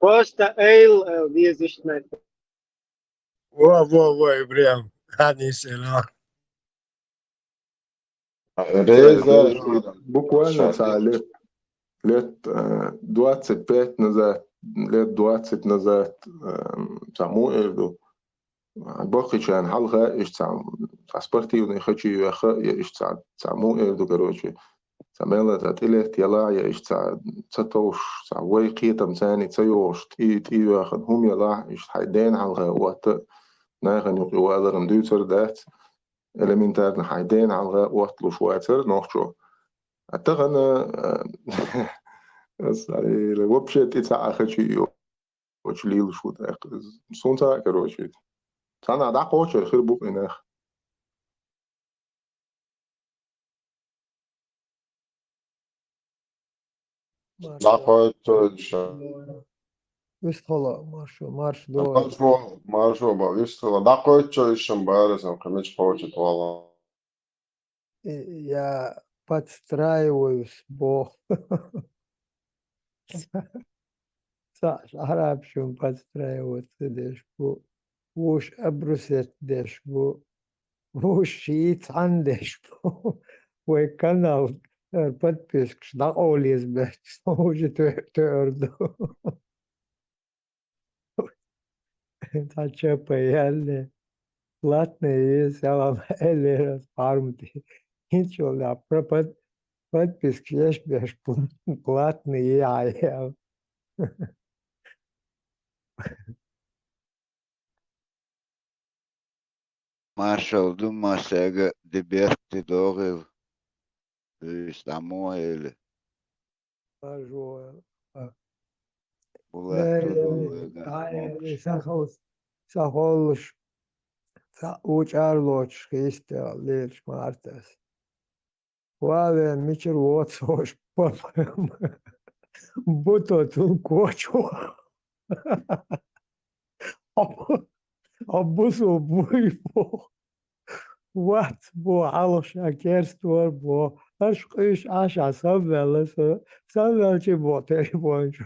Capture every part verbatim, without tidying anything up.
Просто Эйл, Эйл, дезиштнай. Во, во, во, и прям. Ханисела. Реза, буквально цхьа лет, лет э, двадцать пять назад, лет двадцать назад, эм, цхьа муэр ду. Баххачарна хьалха иштта цхьа, цхьа спортивный хачи веха, я иштта цхьа, цхьа муэр ду, короче. Цхьа мелла цхьа тӀелетта яла, я иштта цхьа ца товш, цхьа вай кхетам цани ца йогӀуш, тӀи, тӀи вехан хӀума яла, иштта хьай дена хьалха отта, нахана юкъе валаран дуьйцар дац. Элементарно хьай дена хьалха отталуш вацар нохчо. А тахана, э, ас, э, вообще тӀе ца а хачи йо, очу лилуш ву тӀаккха. Сунца, короче. Цхьана дӀакхочур хир бу къинах. ДӀакхойтта. Вистхила, маршо, марш до. Маршо, маршо ба, вистхила. ДӀакхойтта ишшам бара сан, кхы мича кхочу вала. Я подстраиваюсь, бо. Ца, ца, араб шун подстраиваться деш бу. Вуш обрусет деш бу. Вуш ши цхьан деш бу. Вай канал, э, подпискаш дӀакъовлиз бехч, сон уже тө-, тӧр ду. Цхьа чапа ялле. Платный есть, салам эллера, фармти. Ничего, да, про под-, подписка еш беш, платный я, я. Маршал ду массаьга, ди бехк ди догӀийла. Дуьйш дӀа мо эли. Маржо, а. Булат Нер, ду вега, а, мокш. Сахал-, сахаллуш, са-, учӀар лоцуш хистел, лелаш мартас. Вале, мичир воцуш, папа. Буто цун кочо. Аббусо буй бо. Вац бо, хьалха ша керст вар бо. Аш къуьйш Ӏаша сабвелла со. Сабвелчи бо телефон чу.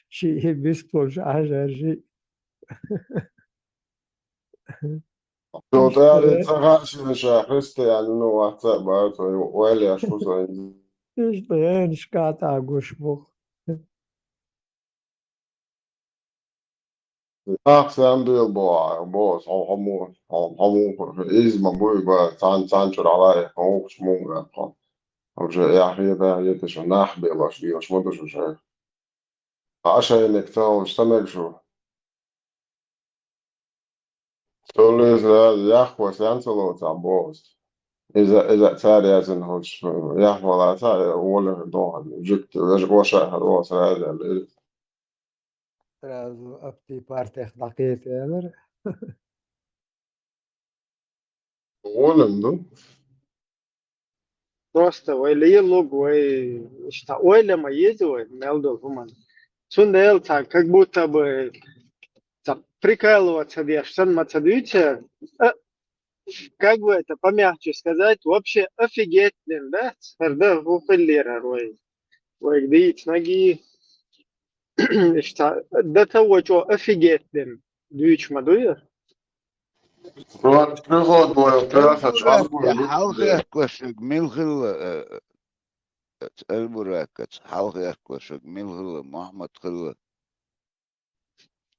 Ши бис болуш Ӏашар ши. Цо тӀаьхьа ца хаьа шена ша христиан, ну, вац а бара, цо ойла еш ву со. Иштта гӀенаш кхетта гуш бу. Нах сен дуьйла боху, боху, хьо, хьо му, хьо, хьо муха, иза ма буй, ба, цхьан, цхьан чуьра хьалаихна, вукхуш муха гӀерта хьо. Уже яхье, да, е тиша нах белош, лелаш ма ду шу шайх. Ткъа шайниг ца ховш, ца мега шу. Цул иза яххо сен ца лоцахь боху. Иза, иза цара яздина хӀуш, яхвала ца, воле дохана, жуьгти, вежа ваша а хӀара оха сразу аьлла. Сразу апти партех дӀакхета аьлар. Волем ду. Просто вай лелуг, вай иштта ойла ма еза вай, мел долу хӀуманна. Цундела цхьа как будто бы цхьа прикалываться деш санна ма ца дуьйцу, а, как бы это помягче сказать, вообще офигеть дина дац, хӀара да, хӀу хиллера хӀара вай. Вайга дийцинарг, иштта, да ца вочо офигеть дина дуьйцуш ма дуй? Приход вай кхерхачу Албуракка хьалхаьхкошиг мила хилла, э, э, Албураккаца хьалхаьхкошиг мила хилла, Мухьаммад хилла?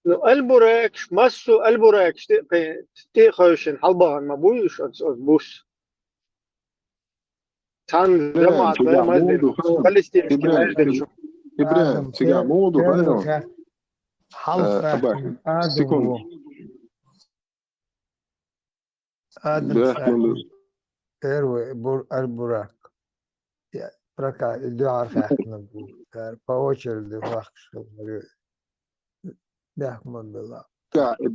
Ну, Албуракаш, массо а Албуракаш тӀе а кхе-, тӀе а хевшина хьалабахана ма буй уьш оцу, оцу бус. Цхьана Ибрахим, жамаӀат цигахь муха ду хаьий? Палестинский Ибрахим, между прочим. Ибрахим, Адам, цигахь муха ду хаьий? Хьалха Э, Абай, секунду. Адам Бехк сахьи. Первый бур-, Албурак. Я, прока-, дуьхьал хаьттина бу. Цара по очереди вахкаш хилла. Бехк ма билла. Ка-, э,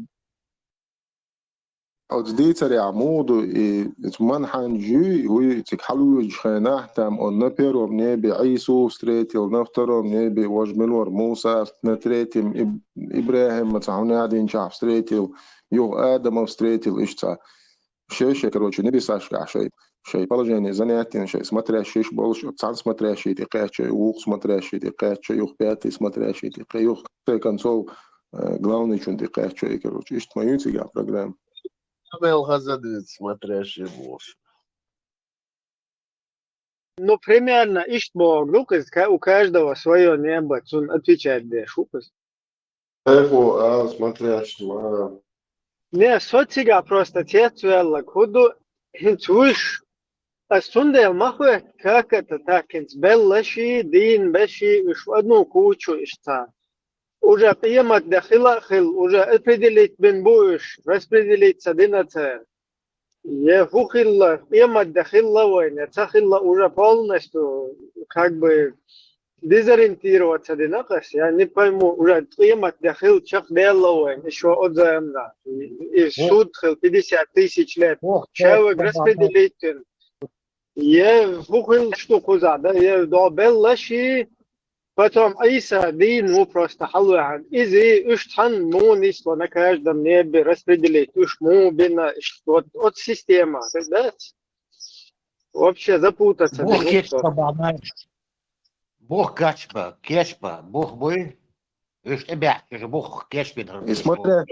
оцу дийцарехь муха ду и, иза манхьанча юй, вуй цига хьалавоьдучу хенахь, там он на первом небе Ӏийсу встретил, на втором небе важа мила вара Муса, на третьем Иб-, Ибрахима цхьа хьуна яздинчохь встретил, юха Адама встретил, иштта цхьа. шоай-шоай, короче, небесашкахь шоай, шоай положение занять йина, шоай смотрящий йиш болуш, цхьана смотрящий тӀе кхаьчча, вукху смотрящий тӀе кхаьчча, юха пятый смотрящий тӀе кхаьчча, юха, в конце концов, э, главный чун тӀе кхаьчча, и, короче, иштта ма ю цигахь программа. Мел хаза дуьйцу смотрящий бохуш. Ну, примерно иштта бохург ду-кх иза, ка-, у каждого своё небо, цунна отвечать деш ву-кх иза. Эхо, а, смотрящий, а. Не, со цигахь просто цецваьлларг хӀун ду, хӀинца вуьш, ас цундела ма хоьтту, как это так, хӀинца беллаши, дийна беши, уьш одну кучу иштта. Уже къемат де хила а хилла, уже определить бина бу уьш, распределить ца дина цара. Я хӀун хилла, къемат де хилла вайн, я ца хилла, уже полностью, как бы, дезориентироваться дина ас, я не пойму, уже къемат де хилла чекхдаьлла вайн, ещё от замда. И суд хилла пятьдесят тысяч лет. Ох, ох, распределить. Я хӀун хилла ду кхузахь, да, я до беллаши, Потом Ӏийса дийна ву просто хьалаваьхьана. Иза уьш цхьанна муха нисло на каждом небе распределить, уьш муха бина, вот, вот система, да? Вообще запутаться. Бог не кечба, бахмаш. Бог кечба, кечба, Бог буй. Уьш тӀебаьхкича, Бог кечбина. И смотря.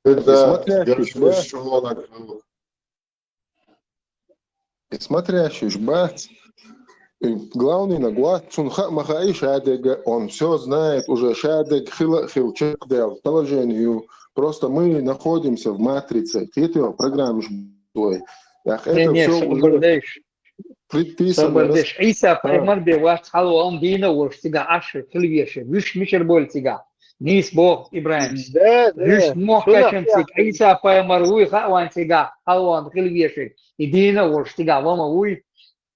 И смотрящий бац. И смотрящий бац. И главный наг вац, цунна хаа ма хаий шадерг, он всё знает, уже шадерг хила а хилла чекхдаьлла положение ю. Просто мы находимся в матрице, кхетий, программаш бой. Ах, не, это не, всё уже предписано. Собар деш, Ӏийса пайхамар бен вац хьалаван дийна а волуш цигахь Ӏаш хила везаш. Вуьш мичара бойла цигахь? Нийса боху ИбрахӀимс. Да, да. Вуьш мохкачан цига Ӏийса пайхамар вуй хааван цигахь хьалаван хила везаш. И дийна а волуш цигахь ва ма вуй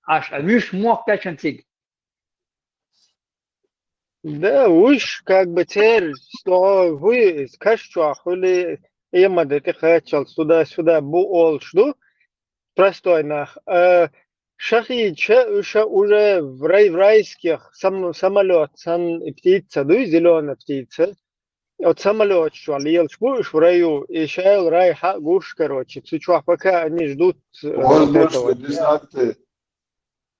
Ӏаш, а вуьш мохкачан цига. Да, уж, как бы, церан стохьа хӀуй, каш чохь хуьлий, Ӏемаде тӀе кхаччалц туда-сюда бу олуш ду простой нах. А шахидча, уьш уже в рай-, в райских сам-, самолёт санна и птица дуй, зелёная птица. Оцу самолёташ чохь лелаш бу уьш в раю, и шайл рай хьа гуш, короче, цу чохь пока они ждут, э, вот этого дня.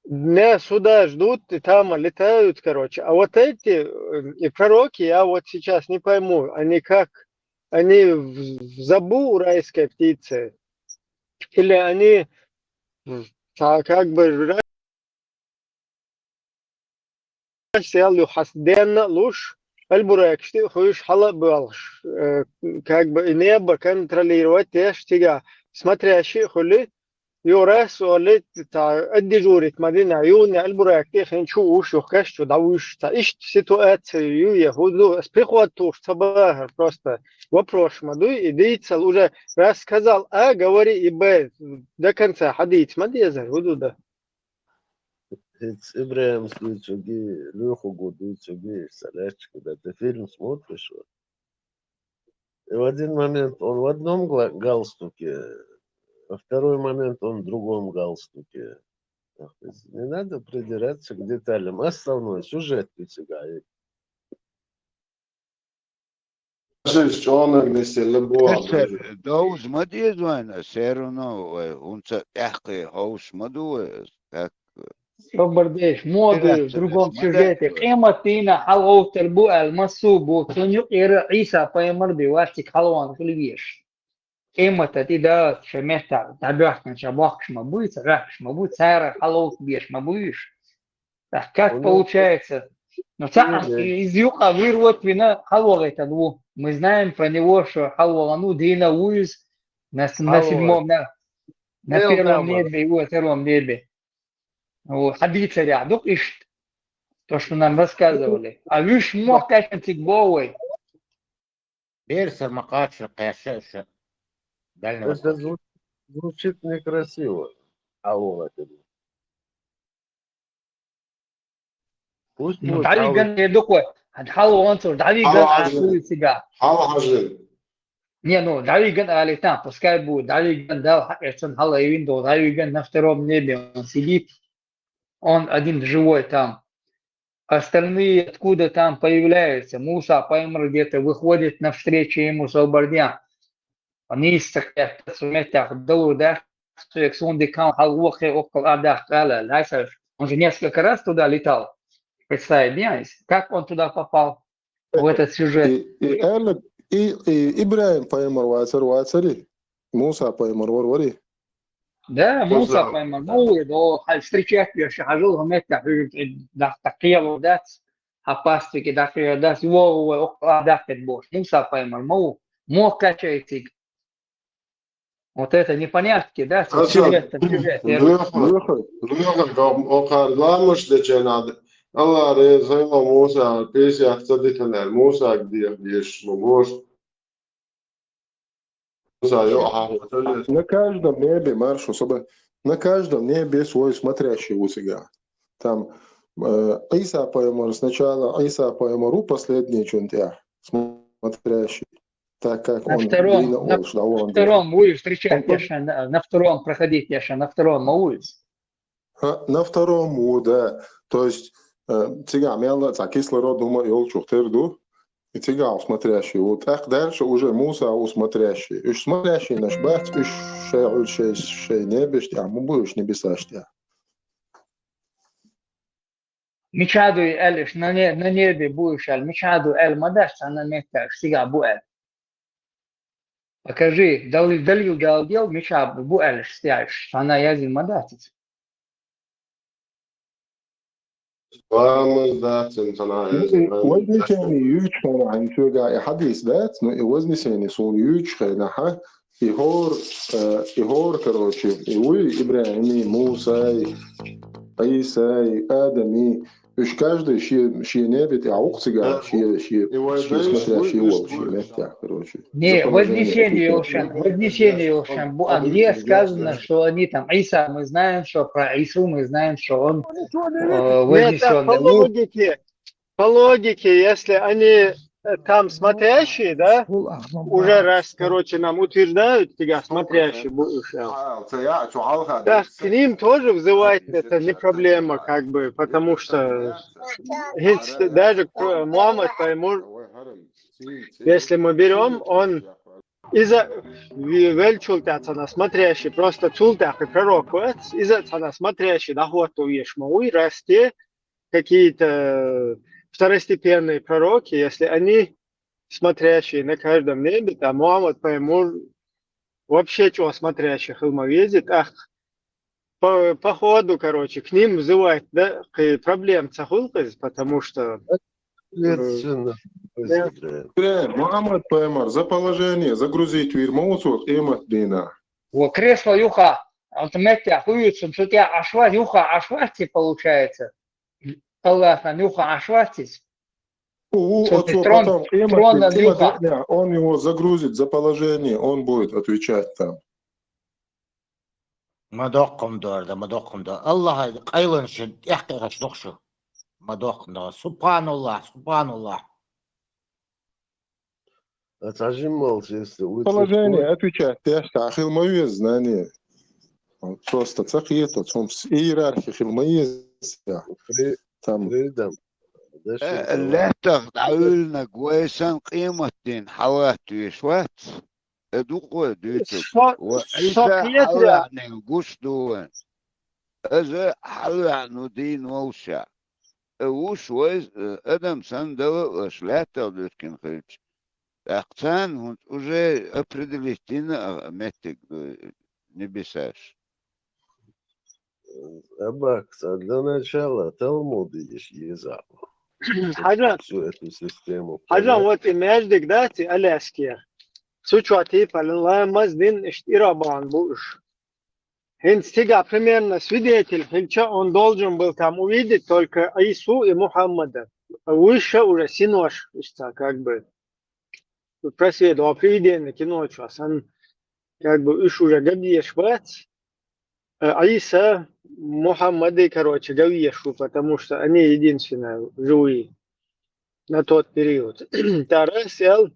Не, сюда ждут, и там летают, короче. А вот эти, э, и пророки, я вот сейчас не пойму, они как, они в, в забу у райской птицы? Или они, м, та-, как бы, ра-, сел ю хьас денна а луш, аль-Бурайкаш тӀе а хуьйш, хьала а боьлхуш, э, как бы, и небо контролировать деш, цигахь смотрящий а хуьлий, Юрас олий, цхьа, отдежурить ма дина, юна аль-Бурайк тӀе хин чу уш, юха каш чу дӀавуьш, цхьа, иштта ситуация ю, я хӀун ду, ас приход тухуш ца бахар, просто вопрос ма дуй, и дийцал уже, раз сказал А, говори и Б, до конца хьадийца ма дезар, хӀун ду да? ХӀинца ИбрахӀимс дуьйцург, Лехуга дуьйцург, ца лаьтташ, когда ты фильм смотришь, вот, И в один момент он в одном гла-, галстуке, во второй момент он в другом галстуке. Не надо придираться к деталям. Основной сюжет ты цигахь. Довз ма деза вайна, все равно вай хӀунца тӀаьхкхе ховш ма ду вай. Так, Собар деш, мо ду, в другом сюжете. Къемат дийнахь хьалагӀовттар бу аьлла, массо а бу, цунна юкъера Ӏийса пайхамар бен вац цига хьалаван хила везаш. Къематан тӀе дац, шайн меттахь дӀабоьхкина, ша бохкуш ма буй, ца гӀаьхкаш ма буй, цара хьалагӀовттабеш ма буй уьш. Так как получается? Ну, цхьа а иза юкъа вуьйр ват вина хьалавахийтан ву. Мы знаем про него, что хьалавахана ву, дийна ву иза, на с-, на седьмом, на, на первом небе, ву, первом небе. Ву, хьадийцарехь ду-кх иштта, то, что нам рассказывали. А вуьш мохк кхаьчна цига боху вай? Берсар ма кхаччалц кхаьчча аша. Это зву-, звучит некрасиво. Алло, Владимир. Пусть, ну, будет, дӀавиган, я дукха, хьан хьалаван цо, дӀавиган, хьалаван, а, цигахь. Хьалаван. Не, ну, дӀавиган алийтан, пускай бу, дӀавиган, Дала хьакъ эцна, хьалаайвина ду, дӀавиган на втором небе он сидит. Он один живой там. Остальные откуда там появляются? Муса пайхамар где-то выходит навстречу ему, собар де. Нийса ца кхетта, цу меттехь дало дац, соьга суна дика хьал вохе оккхал а даккха ала, дай сан, он же несколько раз туда летал. Представь, Денис, как он туда попал, в этот сюжет. И, и, аьлла, и, и ИбрахӀим пайхамар вацар, вацари? Муса пайхамар вар, вари? Да, Муса пайхамар, ну, и до, хьай встречать веш, хьажал, хӀун меттехь, хьуьжа, и даккха кхело дац, хьан пастбеке даккха дац, вогӀу вай, оккхал а даккхийта бохуш. Муса пайхамар ма ву, мохк кхаьчай цига. Вот это непонятки, да? Аса, сюжет, сюжет. Лоьху, лоьху, лоьху, окхара ламаш деченад. Алла реза, Муса, песех ца дитанер, Мусаг дех деш, ма бош. Муса, йо, а, вот это. На каждом небе, Маршо, собо, на каждом небе свой смотрящий у себя. Там, э, Иса пайхамар сначала, Иса пайхамар ву последний чун тӀехь смотрящий, так как на он втором, дийна на, волуш, да, на втором вуй, встречать он, я ща, на, на втором проходить я ща, на втором ма вуй. А, на втором ву, да. То есть, э, цигахь мелла а цхьа кислород хӀума йолчух тера ду, и цигахь смотрящий ву. ТӀаккха дальше уже Муса ву смотрящий. Уьш смотрящийнаш бац, уьш шайн, шайн, шайн небеш тӀехь ма бу, уьш небесаш тӀехь. Мича ду аьлла, уьш на не-, на небе бу уьш аьлла, мича ду аьлла ма дац, цхьана меттехь уьш цигахь бу аьлла. Покажи, дали-, далил гал дел, мича бу аьлла уьш цигахь, цхьана яздина ма дац иза. Ламаз дац, цхьана яздина. Вознесение юьйцу хенахь, хьайн соьга и хьадис дац, но и вознесение суна юьйцу хенахь, и хӀора, э, и хӀора, короче, и вуй ИбрахӀими, Мусай, Ӏийсай, Адами, уьш каждый шен, шен небе тӀехь ву-кх цигахь, шен, шен, шен смотрящий волу, шен меттехь, короче. Не, вознесение йолуш, вознесение йолуш бу, а где сказано, что они там, Иса, мы знаем, что про Ису мы знаем, что он, э, вознесённый. Нет, так по логике, по логике, если они, э, там смотрящие, да, уже раз, короче, нам утверждают, цигахь смотрящий бу уьш аьлла. Так к ним тоже взывать это не проблема, как бы, потому что, э, даже к-, Мухаммад пайхамар, если мы берём, он иза ве-, веллачул тӀехь цхьана смотрящий, просто цул тӀехь и пророк вац, иза цхьана смотрящий дӀахӀотто веш ма вуй, раз те какие-то второстепенные пророки, если они смотрящие на каждом небе, там Мухаммад пайхамар вообще чӀогӀа смотрящий хила ма веза, тӀаккха по, по ходу, короче, к ним взывать, да, кхин проблема ца хуьлу-кх иза, потому что Ответственно выступает. Мухаммад пайхамар, за положение загрузить вийр ма ву цо къематдийнахь. Во кресло юха, оцу меттехь хуьйцу, цу тӀехь Ӏаш вац, юха Ӏаш вац, получается. Аллахьан юха Ӏаш вац иза. Ву, оцо потом къематдийнахь, он его загрузит за положение, он будет отвечать там. Ма доккхум дора, да, ма доккхум дора. Аллахьа къайланаш тӀехкъегӀаш ду-кх шу. Ма доккхум дора. Субханаллахь, субханаллахь. Аса жиммалц, если вы положение отвечать деш, хила ма веза знание. Просто ца кхета, цунца иерархи хила ма еза. Фри-, там. Freedom. Э, лаьттах дӀавуьллинарг вай санна къематдийнахь хьалатта веш вац. Э, дукха вай дуьйцург. Со, ва со Ӏийса кхетарехь хьалаьцнарг гуш ду вайн. Иза хьалаьцна ву дийна волуш. Э, вуш вай, э, адам санна дала а ваш лаьттах дуьркина хилча. ТӀаккха царна хӀунца уже определить дина а меттиг ду небесаш. Абаккца для начала Талмуд еза. Хьажа, всю эту систему. Хьажа, вот и маьждиг дац и Аляскера. Цу чохь типа ламаз дина иштта ирабан бу уьш. ХӀинца цигахь примерно свидетель хилча, он должен был там увидеть только Ису и Мухаммада. Вуьш уже синош, иштта как бы. Просвет, о, привидение кино чохь санна, как бы уьш уже ган безаш бац. Э, Ӏийса, Мухаммад и, короче, ган везаш ву, потому что они единственные живые на тот период. Та раз аьлла,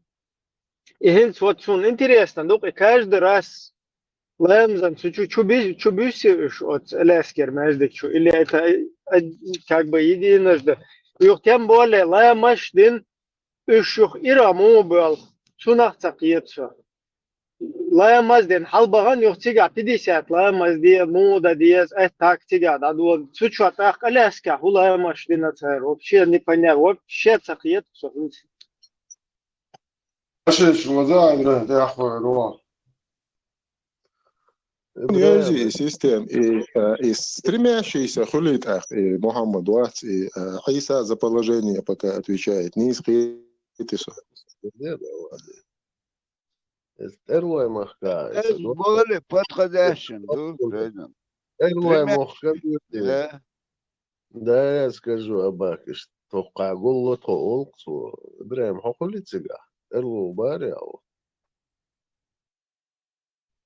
и хӀинца вот суна интересно ду-кх, и каждый раз ламазан цу чу, чу би-, чу буьсу уьш оцу Аляскера маьждиг чу, или это, э, э, как бы единожды. Юха тем более ламаз дина, уьш юха ира муха боьлху, цунах ца кхета со. Ламаз дина хьалбахана, юха цигахь пятьдесят ламаз де, муха дан деза, аьттак цигахь дӀадола. Цу чохь тӀаккха Аляскехь хӀун ламазаш дина цара? Вообще непонятно, вообще ца кхета со хӀинца. Ашиш, ваза, Ибрахим, тӀаьхьа вай рогӀу. Ибрахим. Ёзи и система, и, э, и стремящийся хуьлий тӀаккха, и Мухаммад вац, и, э, Ӏийса за положение пока отвечает. Нийса кхетий со. Иза тӀерлой махка, иза Эс дохка. Более подходящим ду, Фрейдам. ТӀерлой махка ду, да. Да, я скажу, Абакиш, тхо кхагулло тхо олкъ цо. Ибрахим, хьо хуьлий цигахь? ТӀерло бара ял.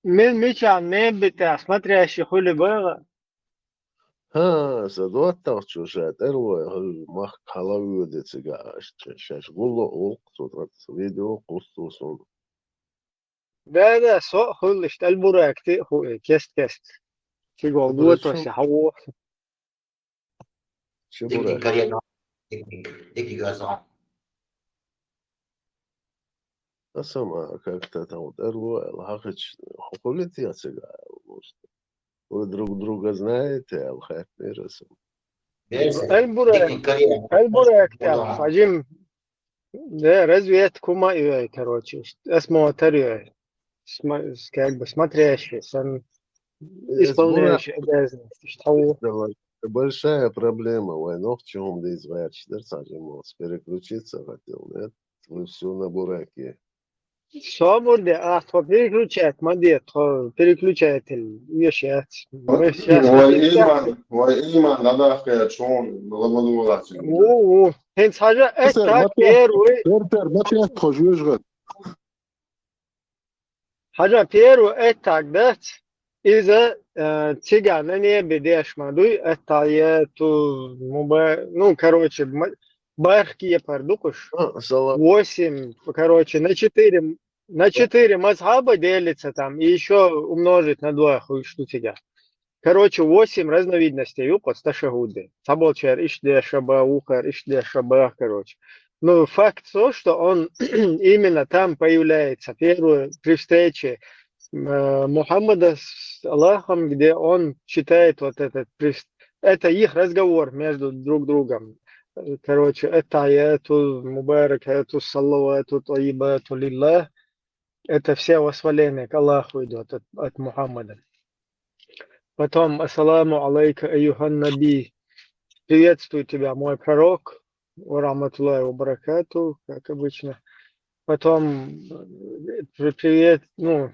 Мин мичахь небитӀа, смотрящий хуьлий бара. ХӀа, сан доттагӀчо ша тӀерлой хуьлий, махка хьала воьду цигахь, аш шаьш гулло олкъ цо, видео кхуссу суна. Да, да, со а хуьлуш, тӀалбуракти а хуи, кест-кест. Чигол гото се хьаво. Чебурек. Дикий карьер, дикий, дикий газон. А сама как-то там вот тӀерло аьлла, хьахича, хьо хуьлий те цигахь аьлла, может. Вы друг друга знаете, аьлла, хаьттинера сама. Дерза, ТӀалбурак, дикий карьер. ТӀалбурак, тӀалбурак, хьажим. Да, разведка хӀума а йой, короче. Ас мотор йой. Сма-, с-, как бы смотрящий, сан Эс исполняющий бура обязанности, что. Давай. Большая проблема, вай нохчи хӀума дийца гӀерташ дара цхьа жималц. Переключиться хотел, нет? Вы всё на бураке. Собар де, а тхо переключать ма де, тхо переключатель еш яц. Вай иман, вай иман, надо хая чон, ламаду валачи. О, о. ХӀинца хьажа, это так, первый. Тер, тер, ма тер, тхо жуьжгӀат. Хьажа, первый это так дац. Иза, э, цигахь нане бе деш ма дуй, это я ту муба-, ну, короче, ма-, барх кепар ду кхуш. А, салам. Восемь, короче, на четыре, на четыре мазхаба делится там, и ещё умножить на два хуьлуш ду цигахь. Короче, восемь разновидностей ю кху ташаххуде. Цхьаболчара иштта деш а ба, вукхара иштта деш а ба, короче. Ну, факт то, что он именно там появляется, первую при встрече, э, Мухаммада с Аллахом, где он читает вот этот прис-, это их разговор между друг другом. Короче, «Аттахияту мубаракату салавату тайибату лиллах». Это все восхваления к Аллаху идут от, от Мухаммада. Потом: «Ассаламу алейка, айюхан наби». «Приветствую тебя, мой пророк». «Ва рахматуллахи ва баракату», как обычно. Потом, э, при-, привет, ну,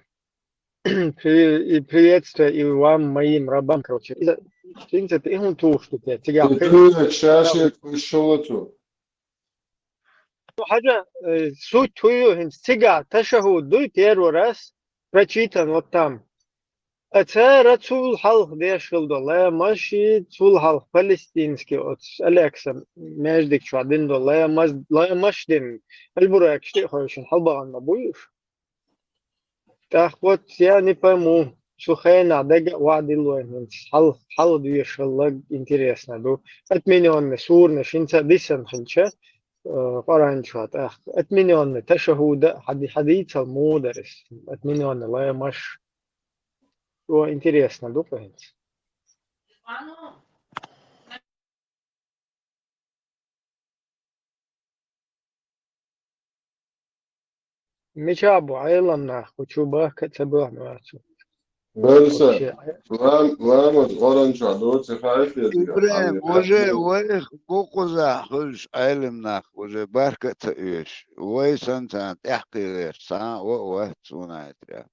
при-, и приветствие и вам, моим рабам, короче. И за-, в принципе, и он ту, что тебе, тебя. Ты, ты, чаще пришёл эту. Ну, хьажа, э, суть хӀу ю, хӀинца цигахь ташаххуд дуй первый раз прочитан вот там. А цара цул хьалха деш хила до ламаз ши, цул хьалха палестинский оцу Алекса маьждиг чохь дина до ламаз, ламазаш дина. Аль-Бурак шти а хойшина хьалбахана ма буй уьш. ТӀаккха вот я не пойму, цу хенахь дага а ваьдилла вайн хӀинца. Хьал-, хьалха доьшалла интересно ду. Отменённый суранаш хӀинца а дисина хилча, э, Къуръан чохь тӀаккха. Отменённый ташаххуда а хьади-, хьадийцал муха дара иза. Отменённый ламазаш. Цо интересно ду кху хӀинца. Мичахь бу Ӏелам нах, кху чу бахка а ца бахна вацу. Берса, вообще, лам-, ламаз Къуръан чохь доцу хаьттира. Ибрахим, уже вайх бу кхузахь хуьлуш Ӏелам нах, уже бахка а ца оьшу. Вай санна царна тӀаьхьакхийреш цхьа а вац суна хетарехь.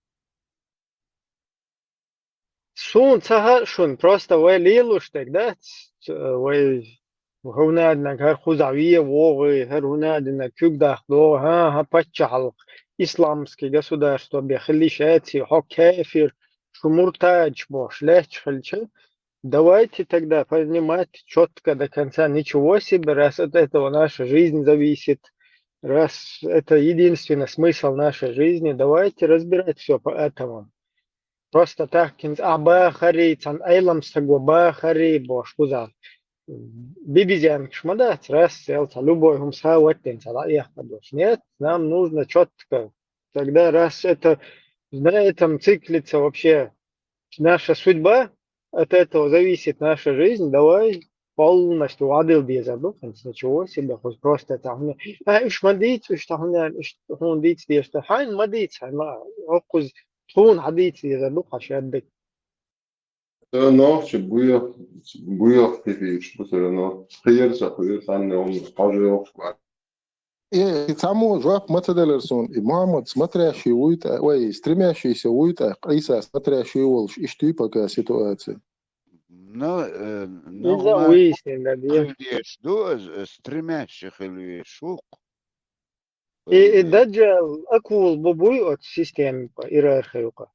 Суна ца хаьа шуна, просто вай лелош дерг дац, ц-, вай хӀунадинарг хӀара кхузахь вен вогӀий, хӀара хӀунадинарг куьг дахка догӀу, хӀан, хӀан паччахьалкх, исламский государство бен хила йиш яций, хьо кафир, шу муртадаш бохуш лаьтташ хилча, давайте тогда принимать чётко до конца, ничего себе, раз от этого наша жизнь зависит, раз это единственный смысл нашей жизни, давайте разбирать всё по атомам. Просто так, хӀинца ахь бахарий, цхьана Ӏелам стаго бахарий, бохуш кхузахь. Бибизенкаш ма дац, раз, цхьа любой хӀума схьа а ваттина, цхьа дӀаэхкар долуш. Нет, нам нужно чётко. Тогда раз это На этом циклится вообще наша судьба, от этого зависит наша жизнь. Давай полностью гӀадил деза ду, хӀинца чего себе, хоть просто там. А уж ма дийц, уж там, уж хун дийц деза, хайн ма дийц, хайн ма, оккуз тхун хӀа дийц деза ду, хаш аддик. Нохчи буйох, буйох типиш, бу всё равно. Хир са, хир сан не он, хажи ох. Э, и цхьаммо жоп ма ца делар сона, и Мухьаммад смотрящий вуй тӀаккха, ой, стремящийся вуй тӀаккха, Ӏийса смотрящий волуш, иштта ю пока ситуация. Ну, э, ну, Иза ма уйсина, да. Хила деш ду, э, стремящий хила веш ву-кх. И, и Э, Даджал акул бу буй оцу система, иерархия юкъа.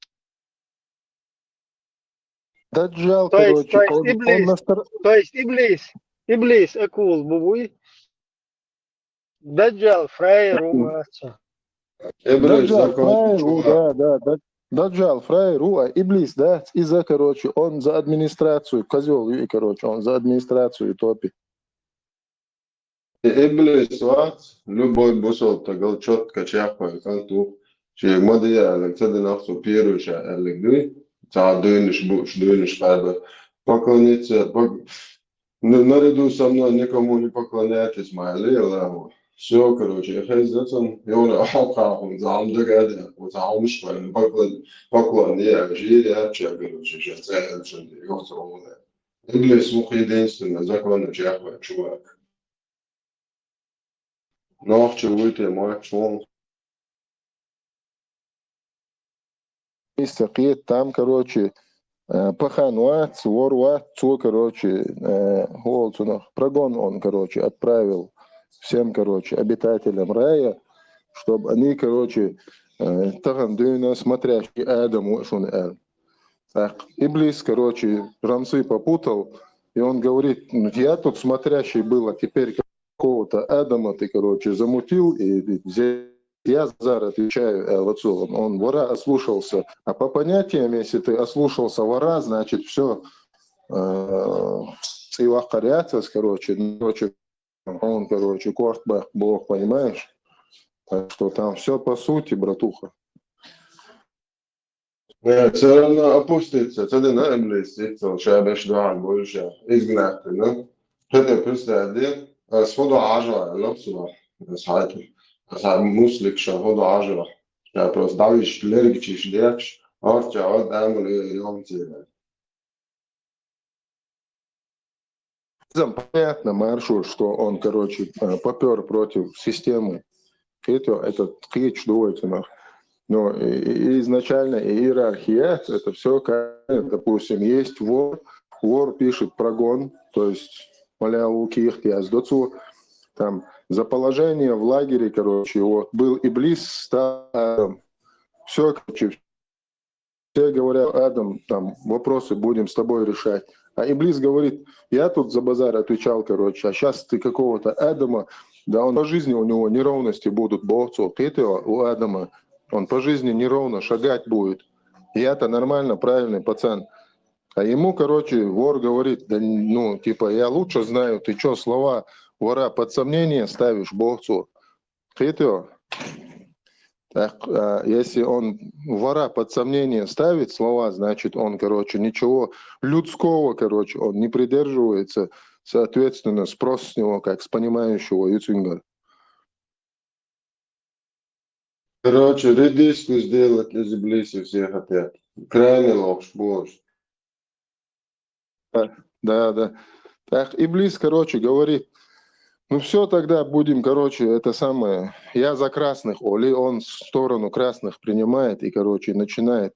Даджал, То есть, короче, то есть он, он Иблис, настро- то есть Иблис, Иблис акул бу буй. Даджал фраер ву Мгм. вац. Эбрез Даджал закон фраер ву, чура. Да, да, да. Даджал фраер ву, а Иблис, да, иза, короче, он за администрацию, козёл ю и, короче, он за администрацию топит. И Иблис вац, любой бусалба стагал чётко чекхвайн кӀант ву. Шега ма де аьлларг ца динарг цо первый ша аьлларг дуй, цхьа дуйнаш бу, дуйнаш къаьба. Поклониться, пок-, н-, наряду со мной никому не поклоняйтесь, ма аьллий Аллахо. Всё, короче, и хезна цунна, юна хьалкхахун, зама дага а де, вот хьалмаш хвайн, поклон-, поклон не, а жире а ча, короче, сейчас цаьрца де, ёхца вуна. Иблис ву единственный законно чекхвайн чувак. Нохчи вуй те, ма чула. Иса кхета там, короче, э, пахан вац, вор вац, цо, короче, э, хӀу олу цунах, прогон он, короче, отправил всем, короче, обитателям рая, чтоб они, короче, э, тахана дуьйна смотрящий Адам ву шуна аьлла. Так, Иблис, короче, рамсы попутал, и он говорит: «Ну, я тут смотрящий был, а теперь какого-то Адама ты, короче, замутил, и, и здесь я за отвечаю», э, вот он, он вора ослушался. А по понятиям, если ты ослушался вора, значит, всё, э, и вахарятас, короче, ну, короче, он, короче, корт бах, Бог, понимаешь? Так что там всё по сути, братуха. Э, всё равно опуститься, ца дина Иблис, иццал ша беш дуьхьал буьйша, изгнать дина. ХӀета представь де, ас хӀу до Ӏажа, лапсула, ас хьайта, ас хьа муслик ша хӀу до Ӏажа. Ша просто давиш, лергичиш деш, орча, вот, амал, и, и, он цира. Иза понятно, Маршур, что он, короче, э, попёр против системы. Кхетий, этот кхечу дуйла цунах. Но и, и изначально и иерархия, это всё, как, допустим, есть вор, вор пишет прогон, то есть, моля, у ких я сдоцу, там, за положение в лагере, короче, вот, был Иблис, стал, всё, короче, все говорят: «Адам, там, вопросы будем с тобой решать». А Иблис говорит: «Я тут за базар отвечал, короче, а щас ты какого-то Адама». Да он по жизни, у него неровности будут, бохцо, кхетий, у Адама. Он по жизни неровно шагать будет. Я-то нормально, правильный пацан. А ему, короче, вор говорит: «Да, ну, типа, я лучше знаю, ты чё слова вора под сомнение ставишь, бохцо?» Кхетий? Так, а, если он вора под сомнение ставит слова, значит, он, короче, ничего людского, короче, он не придерживается, соответственно, спрос с него, как с понимающего, ю цуьнгара. Короче, редиску сделать из Иблиса все хотят. Крайне лохш, боже. Да, да, да. Так, Иблис, короче, говорит: «Ну всё, тогда будем, короче, это самое, я за красных», оли, он сторону красных принимает и, короче, начинает,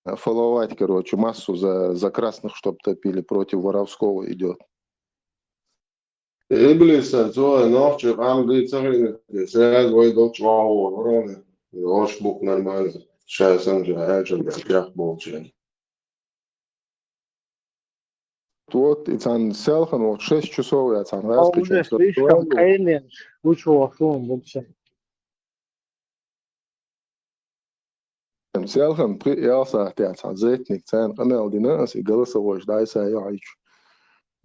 э, фоловать, короче, массу за, за красных, чтоб топили, против воровского идёт. Иблис, цо нохчи къам дуй ца хилла, сразу вай долчу вахо вороне. Ош бух нормально. Ша санна аьлча, бехк болчу. Вот, и цхьана селхан, вот шесть часов я цхьана А гӀаз уже кхечун слишком сакхоьллу. Къайле, гучу вахлун вообще. Селхан пхи ялсахьтехь цхьа зетник царна къамел дина аса и голосовойш дӀасса яхьича.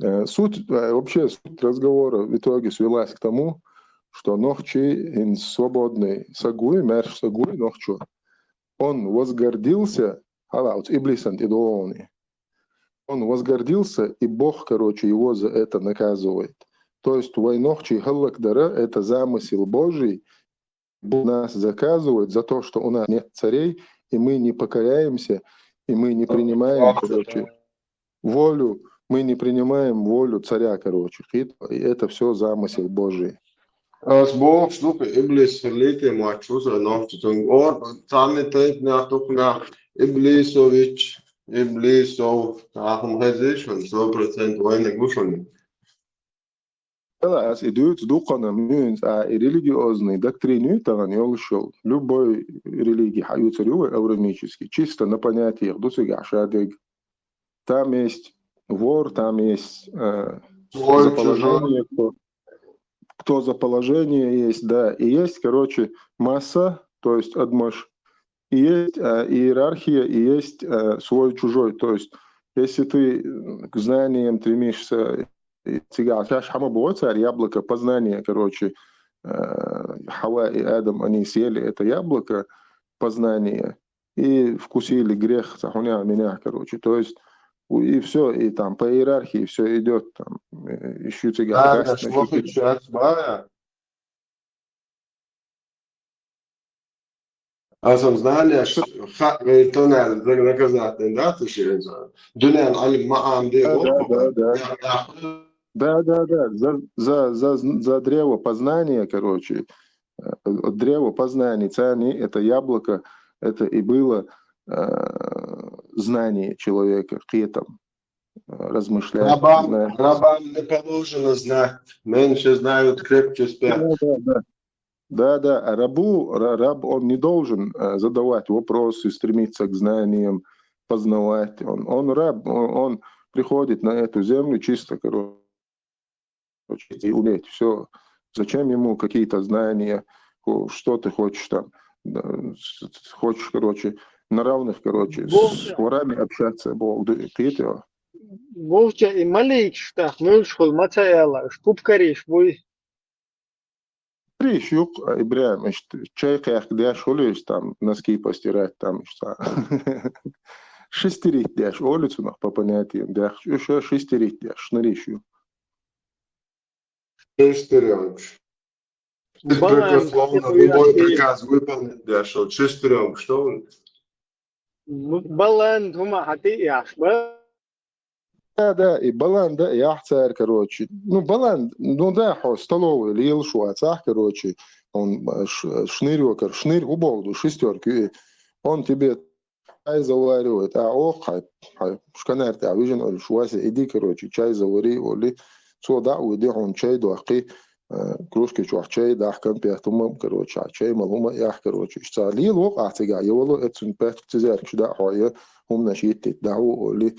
Э, суть, э, вообще суть разговора в итоге свелась к тому, что нохчи хӀинца свободный саг вуй, маьрша саг вуй нохчо. Он возгордился, хьала оцу иблисан тӀе догӀуни. Он возгордился, и Бог, короче, его за это наказывает. То есть вай нохчий хӀаллакдара — это замысел Божий, Бог нас заказывает за то, что у нас нет царей, и мы не покоряемся, и мы не принимаем, короче, волю, мы не принимаем волю царя, короче, кхетий, и это все замысел Божий. Ас бохуш ду, иблис хилийта ма чу за нохчи тун ор, царни тайп нах тухна, Иблисович, Иблисов, тахум хезиш, он сто процент вайниг вушуни. Ала ас и дуьйцу дукхана муьйнца, а и религиозный доктрины тагӀан йолуш йолу. Любой религии хьаюьйцур ю вай, авраамический, чисто на понятиях ду цигахь шадерг. Там есть вор, там есть, э, за положение, кто, кто за положение есть, да. И есть, короче, масса, то есть адамаш, и есть, э, иерархия, и есть, э, свой-чужой. То есть, если ты, э, к знаниям стремишься, и цигахь шаьш хьама боху цара яблоко познания, короче, э, Хава и Адам, они съели это яблоко познания и вкусили грех, цхьа хӀунех-минех, короче. То есть, у-, и все, и там по иерархии все идет, там, э, ищу цигахь. Да, да, касть, значит, шлохи чац бая. Аса знаниеш ха-, вай тонал, за наказательный, да, ты же, дуьнен алим маам де. Да, да, да, да. Да, да, да. За, за, за, за древо познания, короче, э, древо познания царни, это яблоко, это и было, э, знание человека, кхетам, э, размышлять, рабам, знать. Рабам не положено знать. Меньше знают, крепче спят. Да, да, да. Да, да, а рабу, ра-, раб, он не должен, э, задавать вопросы, стремиться к знаниям, познавать. Он, он раб, он, он приходит на эту землю чисто, короче, и уметь. Все. Зачем ему какие-то знания? Ко-, что ты хочешь там? Да, с-, с-, хочешь, короче, на равных, короче, с ворами общаться, боху, ду-, кхетий. Бохуча и маликаш тӀаккха муьлш хуьлу ма ца аьлла, уьш пупкариш буй? Риш юкъа, ИбрахӀим, иштта чай кхехка деш хуьлу иза, там, носки постирать, там, иштта. Шестерить деш, олу цунах по понятиям дехча, уьш шестерить деш, шнариш ю. Шестерёнкаш. Балан, беспрекословно любой приказ выполнить деш, вот шестерёнкаш, что он? Б-, балан, хӀума хьан тӀе а яхьаш, ба? Да, да, и балан дан а яхь цара, короче. Ну, балан, ну да, хьо столовый лелаш вацахь, короче, он, э, ш-, шнырёкар, шныр хӀун боху ду, шестёрка ю и. Он тебе чай заваривает, а, ох, хьай, хьай, шканар тӀехь вижина олуш, Вася, иди, короче, чай завари, олу. Цо дӀа а вуьди, хьуна чай доккхий, э, кружки чохь чай дахь, конфет хӀума, короче, а чай мала хӀума а яхь, короче, иштта лела вокъахь цигахь, я вало, эццунна паьчча цизаьркаш дӀа а хьо, я хӀуманаш йиттийта дӀа а ву, олу.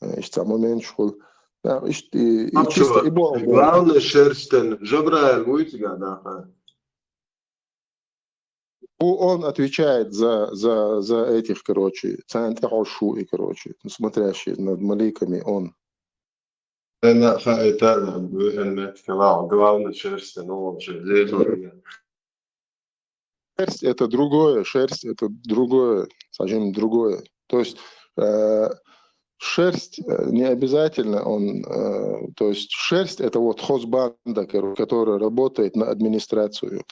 Э, иштта моменташ хуьлу. Да, иштта и, и чисто и боху. Главный шерстен Жабраил вуй цигахь дахар. Бу он отвечает за, за, за этих, короче, царна тӀехьожуш ву и, короче, смотрящий над маликами он. Ана хаита, главный шерстен, ну, он же здесь. Шерсть — это другое, шерсть — это другое, совсем другое. То есть, э, шерсть, э, не обязательно он, э, то есть шерсть — это вот хозбанда, кор-, которая работает на администрацию.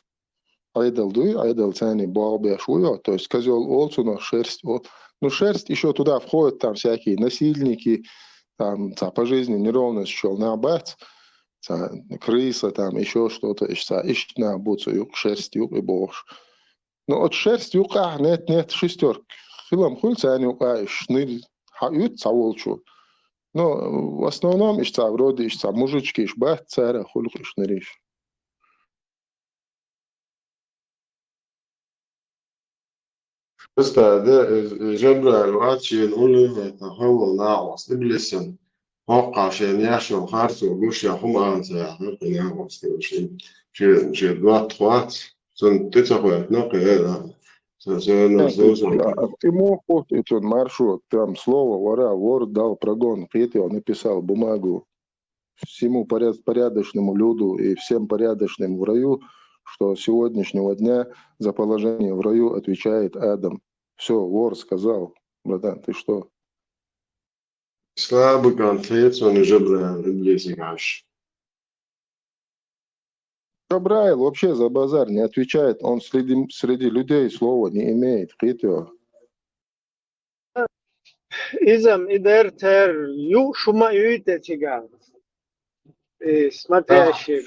Ӏедал дуй, Ӏедал царний болх беш ву йо, то есть козёл олу цунах, шерсть о-, ну, шерсть ещё туда входит, там всякие насильники, там, цхьа по жизни неровность ещё нах бац, цхьа крыса, там ещё что-то, иштта, иштта нах бу цу юкъа, шерсть юкъа и бохуш. Ну, оцу шерсть юкъахь нет-нет шестёрка хилам хуьлу царна юкъа, и шныр хьан оьцу цхьа волчу. Но в основном иштта вроде иштта мужичкиш бац, цара хуьлу и шныриш. Просто, да, э, Жабраил вац шена уллехь, это хьалал накъост иблисан. ХӀоккхахь шена еш йолу харцо гуш я хӀума ан ца яхна, кхин накъост шен, шен, шен доттагӀ вац, цунна тӀе ца хоьттина кхин, э, да. Со, со, ну, слушай. И муха хӀутту и цунна маршрут, прям слово вора, вор дал прогон, кхетий, он написал бумагу всему поряд-, порядочному люду и всем порядочным в раю, что с сегодняшнего дня за положение в раю отвечает Адам. Все, вор сказал. Братан, ты что? Слабый конфликт, он уже, бля, иблисик аш. Джабраил вообще за базар не отвечает. Он среди, среди людей слова не имеет. Хитро. Изам идер тер ю шума юйте тига. Э, смотрящий.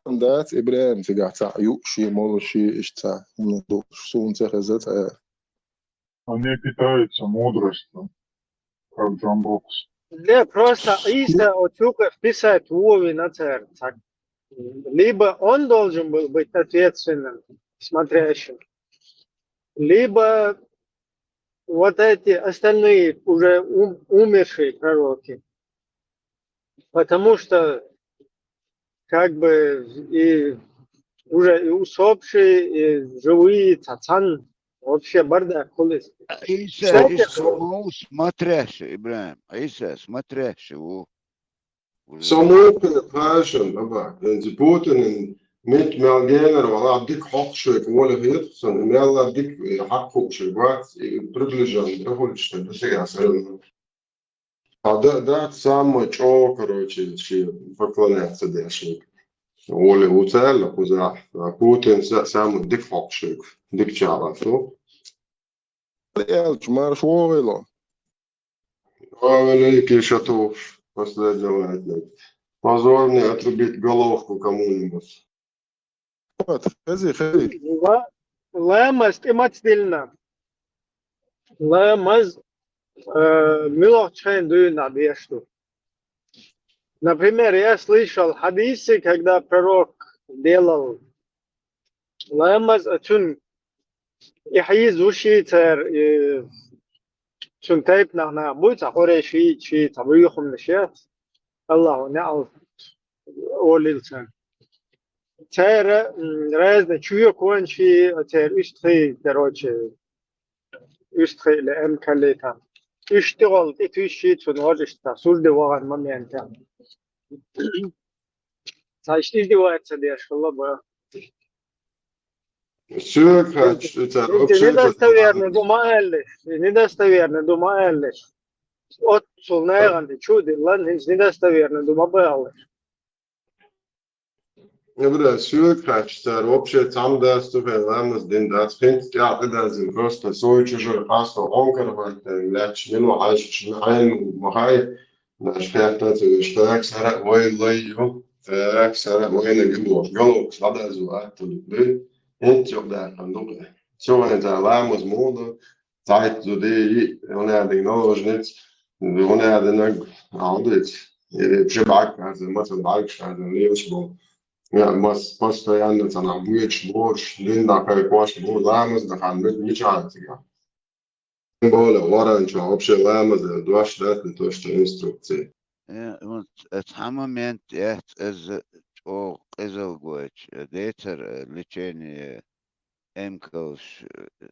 Да, Ибрахим, цигахь ца ю ши, молу ши, ишца. Ну, ду, сунца хезет, э. Они питаются мудростью, как Джамбокс. Не, просто Иса отсюка вписать Вове на церковь. Либо он должен был быть ответственным, смотрящим, либо вот эти остальные уже ум- умершие пророки. Потому что как бы и уже и усопшие, и живые, цацан, вообще бардак хулис. Иса, Кстати, Иса, саму смотрящий, Ибрахим. Иса, смотрящий, ву. Уже. Саму пхашан, аба, энзи Путин, мит мялгенер, вала дик хокшек, воля хетсон, мяла дик хокшек, вац, приближен, да хулишта, да сега сарен. А да, да, самый чо, короче, чи поклоняться дешник. Воля уцелла, куза, а Путин са- самый дик хокшек, дик чала, что? Элч, марш вогыло. А великий шатуш, последний лайтник. Позорнее отрубить головку кому-нибудь. Вот, хези, хези. Ла- Ламаз тимацдилна. Ламаз э, милох чхен дуйна бешту. Например, я слышал хадисы, когда пророк делал ламаз, а чун ихиз уши цер, э, чун тайп нахна буй, ца хоре ши, ши, ца буй хум наше. Аллаху не ал олил цер. Цер, м, разный чуя кончи, цер устхи, короче, устхи ле эм калита. Устхи гол, и туши, цун гол ишта, сужде ваган момента. Ца ишти издевается, деш, лаба. Все, короче, это Недостоверно дума аллеш, недостоверно дума аллеш. От сулнайган чуди лан, недостоверно дума баллеш. Я говорю, все, короче, цар вообще сам даст, что ламаз дин даст, в принципе, я тогда зин просто свой чужой паспорт, он карвать, блядь, не ну, а ещё не айн, махай, наш пятнадцать, что так, сара, ой, лой, ю, так, сара, ой, на гибло, голову, слада, зуа, то, блин, ин, тёк, да, пандук, все, это ламаз, мода, цайт зуди, и он я дин ножниц, он я дин ног, алдыц. Или вообще баг, а за маса баг, а за не очень был. Я мас постоянно цана буч борщ, дин да кай кош бу ламаз да хан мит мичан тига. Более воранчо вообще ламаз да дуаш дат не то что инструкции. Э, вот, э, цхьа момент яц, эз чӀогӀа къизалгойч, э, децар, э, лечение эмкалш, э,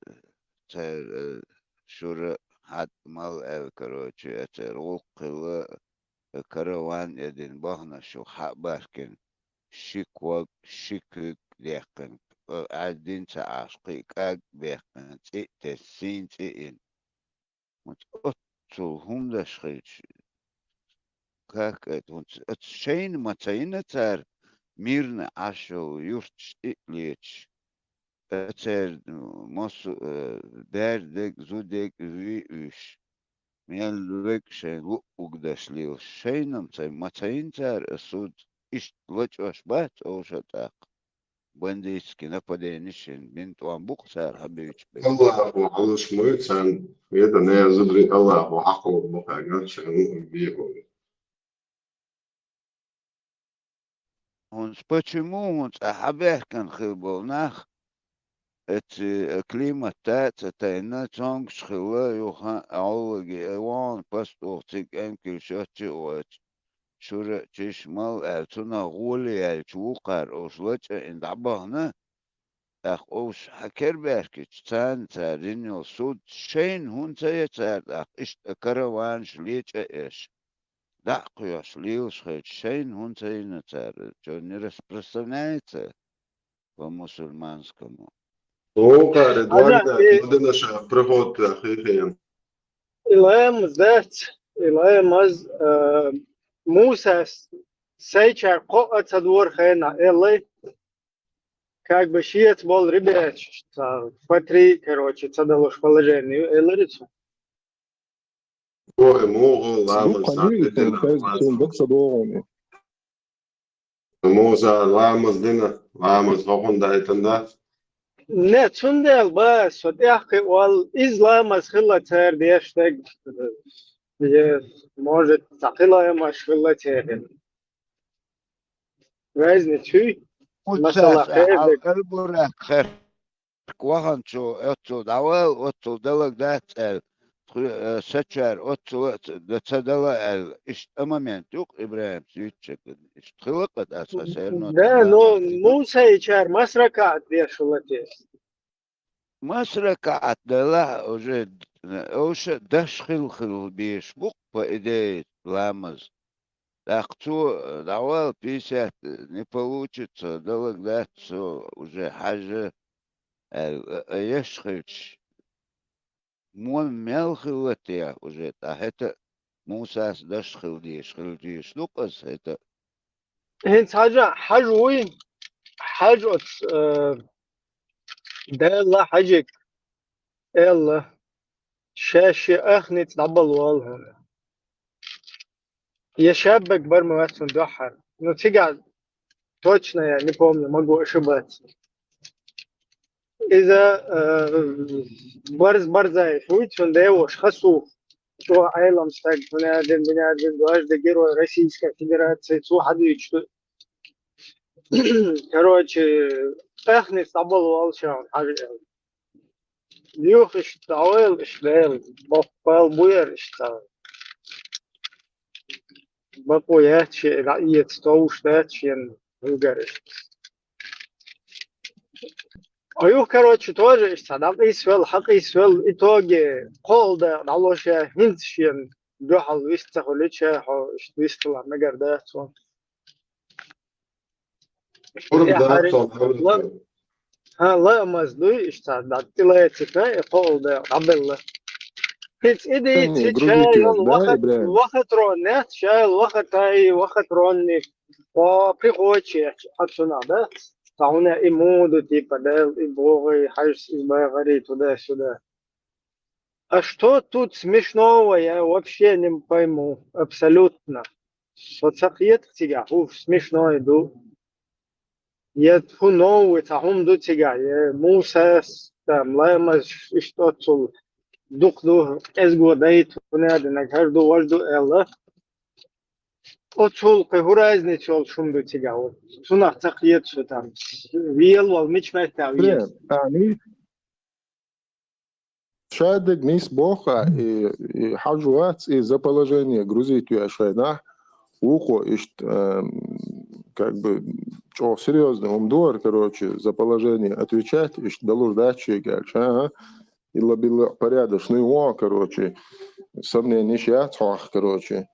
цар, э, шура хьад мал аьл, короче, э, цар гӀуллакх хилла, э, караван эдин бахна шу хьа баркин, ши ког, ши куьг дехкин, э, Ӏаьддин ца Ӏаш кхи кӀаг бехкин, цӀи тес, син цӀи ин. Вот оццул хӀумдаш хилча, как это, вот оц шайна ма ца йина цара мирна Ӏаш йолу юрташ тӀе а леташ. Э, церан массо а, э, бер дег, зу дег, вуьйш. Мел вег шайн луъугдаш лелаш. Шайна ма ца, ма ца йина цара, э, суд иштта лачкъош бац, овша тӀаккха. Бандитский нападение шин бин тӀом бу-кх цара хьабуьйчу бен. Аллаху Аллаш мой цан, это не зубри Аллаху Акбар бухага, чану биху. ХӀунца почему хӀунца хьабаьхкина хила болу нах, эцу, э, климат таца тайна, цомгуш хилла, юха Ӏоллаги, э, вон пастух цига эмкил шоччи а воцу. Шура чиш мал аьлла, цунах гӀоле яьлча вукхара овш лачкъа ин дӀабахана, тӀаккха овш хьакербаьхкича, царна цара йина йолу суд шайна хӀунда ца ян цара тӀаккха иштта караванаш лечкъа а еш, дӀа а кхоьхьуш лелаш хилча, шайна хӀунда ца йина цара, чо не распространяется по мусульманскому. Лукъа, Редуан, Хьажа, да, и, Мадина ша приход хихин. И ламаз дац, и ламаз, э, Мусас сайчар кхоъ а ца дора хенахь, эллай, как бы шеца болу ребят, ца, по три, короче, ца далуш положение, элларицу. Ой, мугӀу ламаз сатидина, ламаз. Муса ламаз дина, ламаз хӀокхунна дайтина да? Не, цундела ба, со тӀехкхи вал, иза ламаз хилла цара деш стаг. Е, может, цхьа кхин ламаз хилла церан. Везна чуй, масала, хер дерг. Албурах хер. Ваханчо оццул дӀавала, оццул далаг дац аьлла, тхо-, э, сачара оццул а ц-, ца дала аьлла, иштта а момент юкъа ИбрахӀимс юьйцуш, иштта хила-кх аса, всё равно. Да, но Мусайчара маса ракаӀат деш хилла те? Маса ракаӀат делахь а, уже, э, уьш а даш хила, хила безаш бу-кх, по идее, ламаз. ТӀаккха цо, э, дӀавала пятьдесят, э, не получится, далаг дац со, уже хьажа, аьлла, а, а, еш хилча, мо мел хилла те уже, ткъа хӀета а Мусас даш хила дезаш, хила дезаш ду-кх аса хӀета а. ХӀинца хьажа, хьажа вуй, хьажа оцу, э, Делла хьажиг, элла, шаьш шен ах ницкъ дӀабала волу хьуна. Я шаббаг бар ма вац цунна дуьххьара. Ну, цигахь точно я не помню, могу ошибаться. Иза, э, барз-, барзаеш вуй, цуьнан деваша Хасух, чӀогӀа Ӏелам стаг, бинадин, бинадин, дважды Герой Российской Федерации, цо хьадуьйцуш ду. Короче, ах ницкъ дӀабала волу ша хьуна хьажа аьлла. Юха иштта дӀавайла, иштта Дела, боккха бала бу яра иштта. Бакъо яц шен, дӀаэца товш дац шена хӀуьгара иштта. А юха, короче, тоже иштта дӀакъийсвелла, хьакъийсвелла, итоге кхоалгӀа дакъа дӀало ша, хӀинца шена дуьхьал вист ца хуьлуьйтуш, хьо иштта висталахь мегар дац хьуна. Пурба дац хьуна. Ла-, хьан ламаз дуй, иштта дӀа тӀелаьцна, и кхоалгӀа дакъа дӀабелла. Кхин цӀе дийца, ша йолу вахат-, вахатронна яц, ша йолу вахатай, вахатронник, о, приходчехь, хьан цунах, да? Цхьа хӀуна и муду, типа, да, и богӀий, хьаьжас, и багӀарий, туда-сюда. А что тут смешного, я вообще не пойму. Абсолютно. Со ца кхета цигахь, хӀу смешной ду. Я хӀу новый цхьа хӀума ду цигахь, я Мусас, там, ламаз, иштта оццул дукха ду, кӀезго дайта, хӀунда аьлла, хӀара ду, важа ду аьлла. Оццул кхин хӀу разница йолуш хӀума ду цигахь, вот. Цунах ца кхета со там. Вела вала мича меттехь веза. Шадерг нийса боху, и, и хьажа вац, и за положение грузить веш хенахь, вукхо иштта, эм, как бы, чӀогӀа серьёзно хӀума ду хӀара, короче, за положение отвечать, иштта далур дац шега аьлча, а, а, илла-билла порядочный вон, короче, сомненеш яц хьох, короче.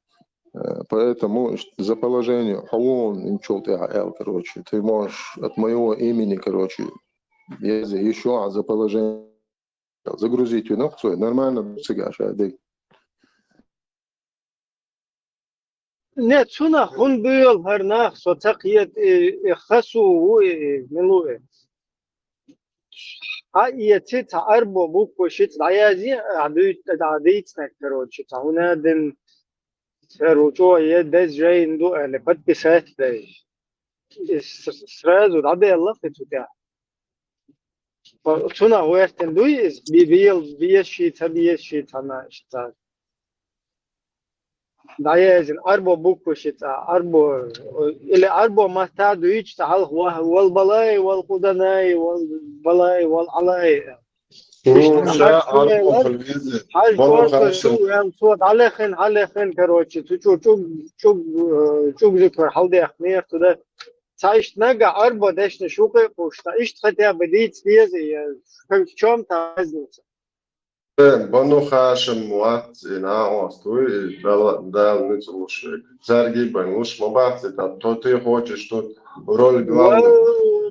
Э, поэтому иштта за положение хьо вон инчул тӀаьхьа аьлла, короче, ты можешь от моего имени, короче, еза ещё а за положение. Загрузить вина-кх цо, нормально ду цигахь ша дерг. Не, цунах хӀунда буьйлу хӀара нах, со ца кхета, и, и Хасу ву, и, и мила ву и. Хьан эци цхьа арбо буква шица дӀаязи, а, дуьйцу, дӀа дийцинарг, короче, цхьа хӀуна дин, церу чӀогӀа е деза жайна ду аьлла, подписать дай. И с-, сразу дӀаделла кхин цу тӀехь. Цунах гӀоьртина дуй иза, би-, бел-, безаш ший, ца безаш ший, цхьана иштта. ДӀаязйина арбо буква шица, арбо, или арбо матта дуьйцу цхьа хьалха ва-, вал балай, вал къуданай, вал балай, вал Ӏалай. Иштта хьажа корпус чу, вел цо дӀалеххина, хьалеххина, короче, цу чу чуг, чуг, э, чуг зуькар хьалдехкинера туда. Цхьа иштта нагахь арбо дешнаш вукхе а кхуьуш, цхьа иштта хотя бы дийца деза, я, в чём-то разница. Э, Бану Хашим вац, и накъост вуй, и Дала, Дала ницкъ луш вега. Цаьргий бен луш ма бац, и тӀаккха то ты хочешь тут роль главного.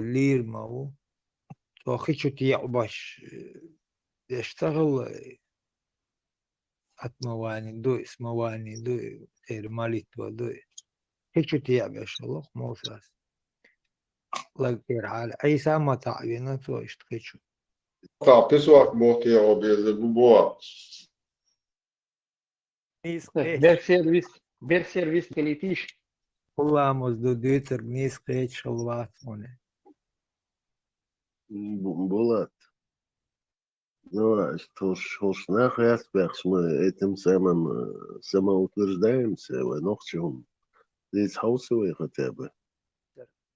лийр ма ву. Цо хи чу тӀеӀбаш, э, деш ца хилла, э, отмывание ду, смывание ду, э, молитва ду. Хи чу тӀеӀбеш хилла Мусас. Лагерь хьалха Ӏийса ма таӀвина цо иштта хи чу. Ца песок мотте о безе бу бо. Нийса кхеташ. Бер сервис, бер сервис калитиш. Гуламаз ду дуьйцург нийса кхеташ хилла вац хьуна. Бу-, Булат. Давай, хӀорш, хӀорш нах яц баьхча, мы этим самым, э, самоутверждаемся, вай нохчий хӀума. Дийца хьовса вай хотя бы.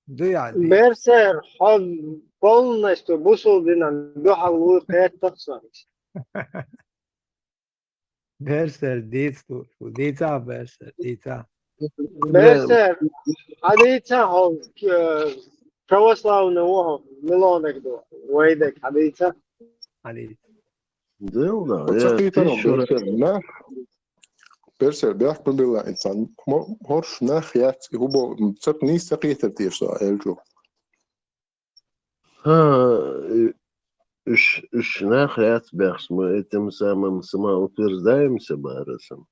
Дуй хьа, дий. Берсер, хьо полностью бусулба динан дуьхьал вуй кхеттах со. Берсер, дийца ду, шу дийца, Берсер, дийца. Берсер, хьадийца хьо, э, православный ву хьо, милонаг ду, вайдек, хьадийца. Хьадийца. Дел да, Оцу я хи тӀара тиша Берсер, нах, Берсер, бехк ма билла, инсан, мо-, хӀорш нах яц, и хӀу бо-, ца нийса ца кхетар теша со, элчу. ХӀа, и, уьш, уьш нах яц баьхча, мы этим самым самоутверждаемся бара сам.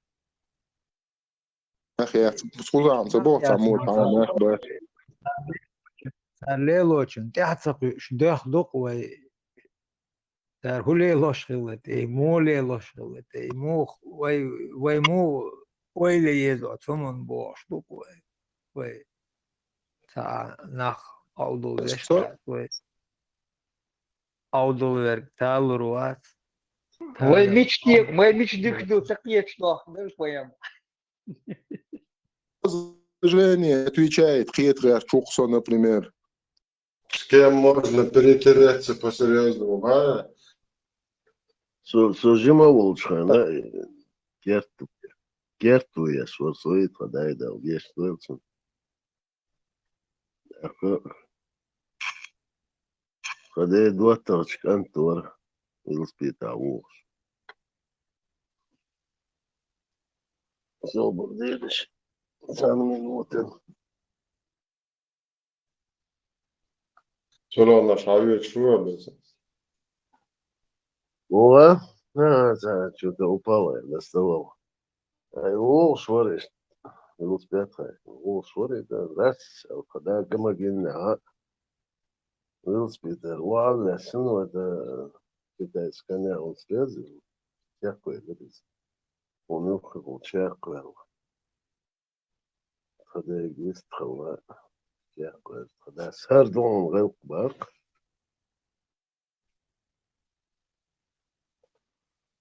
Нах яц, цхьа заман ца боху, цхьа мо, цхьа нах бац. Цара лелочун тӀаьхьа ца кхуьуш, доьхна ду-кх вай. Цара хӀу лелош хилла тӀе, муха лелош хилла тӀе, муха вай, вай муха ойла еза оцу хӀуманна бохуш ду-кх вай. Вай цхьа нах Ӏовдал деш дац вай. Ӏовдал верг талур вац. Вай мича тӀе, вай мича дика ду, ца кхеташ дохку, дара поэма. Жени отвечает, кхета гӀертачу со, например. С кем можно перетереться по-серьёзному, а? Со, со жима волчу хана, э, керт-, керт ву еш вара, со и тхан дай дал, гешт вара цунна. ТӀаккха тхан дай доттагӀчу кӀант вара, велосипедехь вогӀуш. Собар дедаш, цхьана минута. Цунах хьан везаш ву беза? Вова? А, ца, чё-то упала, я доставал. Ай, вогӀуш вара иштта. Велосипед хьай. ВогӀуш вара, это раз, а, когда гомогенный, а? Велосипед, валла, сыну, это китайский коня он срезал. Чекхваьлла иза. Он юххе волчу чекхваьлла. Тхан дайга вист хилла, чекхваьлла, тхан дас хӀара догӀун гӀелкх баккха.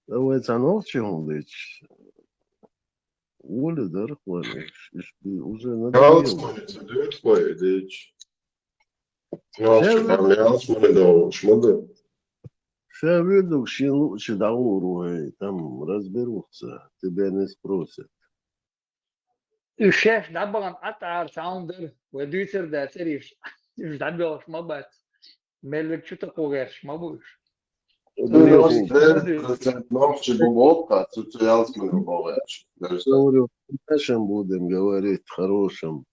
Ткъа вай цхьа нохчий хӀума дича, воля дара вайн, уьш, уьш би уже надоело. Ялсмани ца дуьйцу вай, дича. Нохчий хӀума ялсмани догӀуш ма ду. Ша вуьйр ду, шен луучу дӀагӀур ву хӀей, там разберутся, тебя не спросят. Уьш шаьш дӀабахана Ӏа тӀара цхьаьна дара, вай дуьйцур дацара уьш. Уьш дӀабоьлхуш ма бац. Мел верг чу такхо гӀерташ ма бу уьш. Девяносто девять процент нохчий бу боху, цу, цу ялсмани бу боху. Говорю, в нашем будем говорить, хорошем.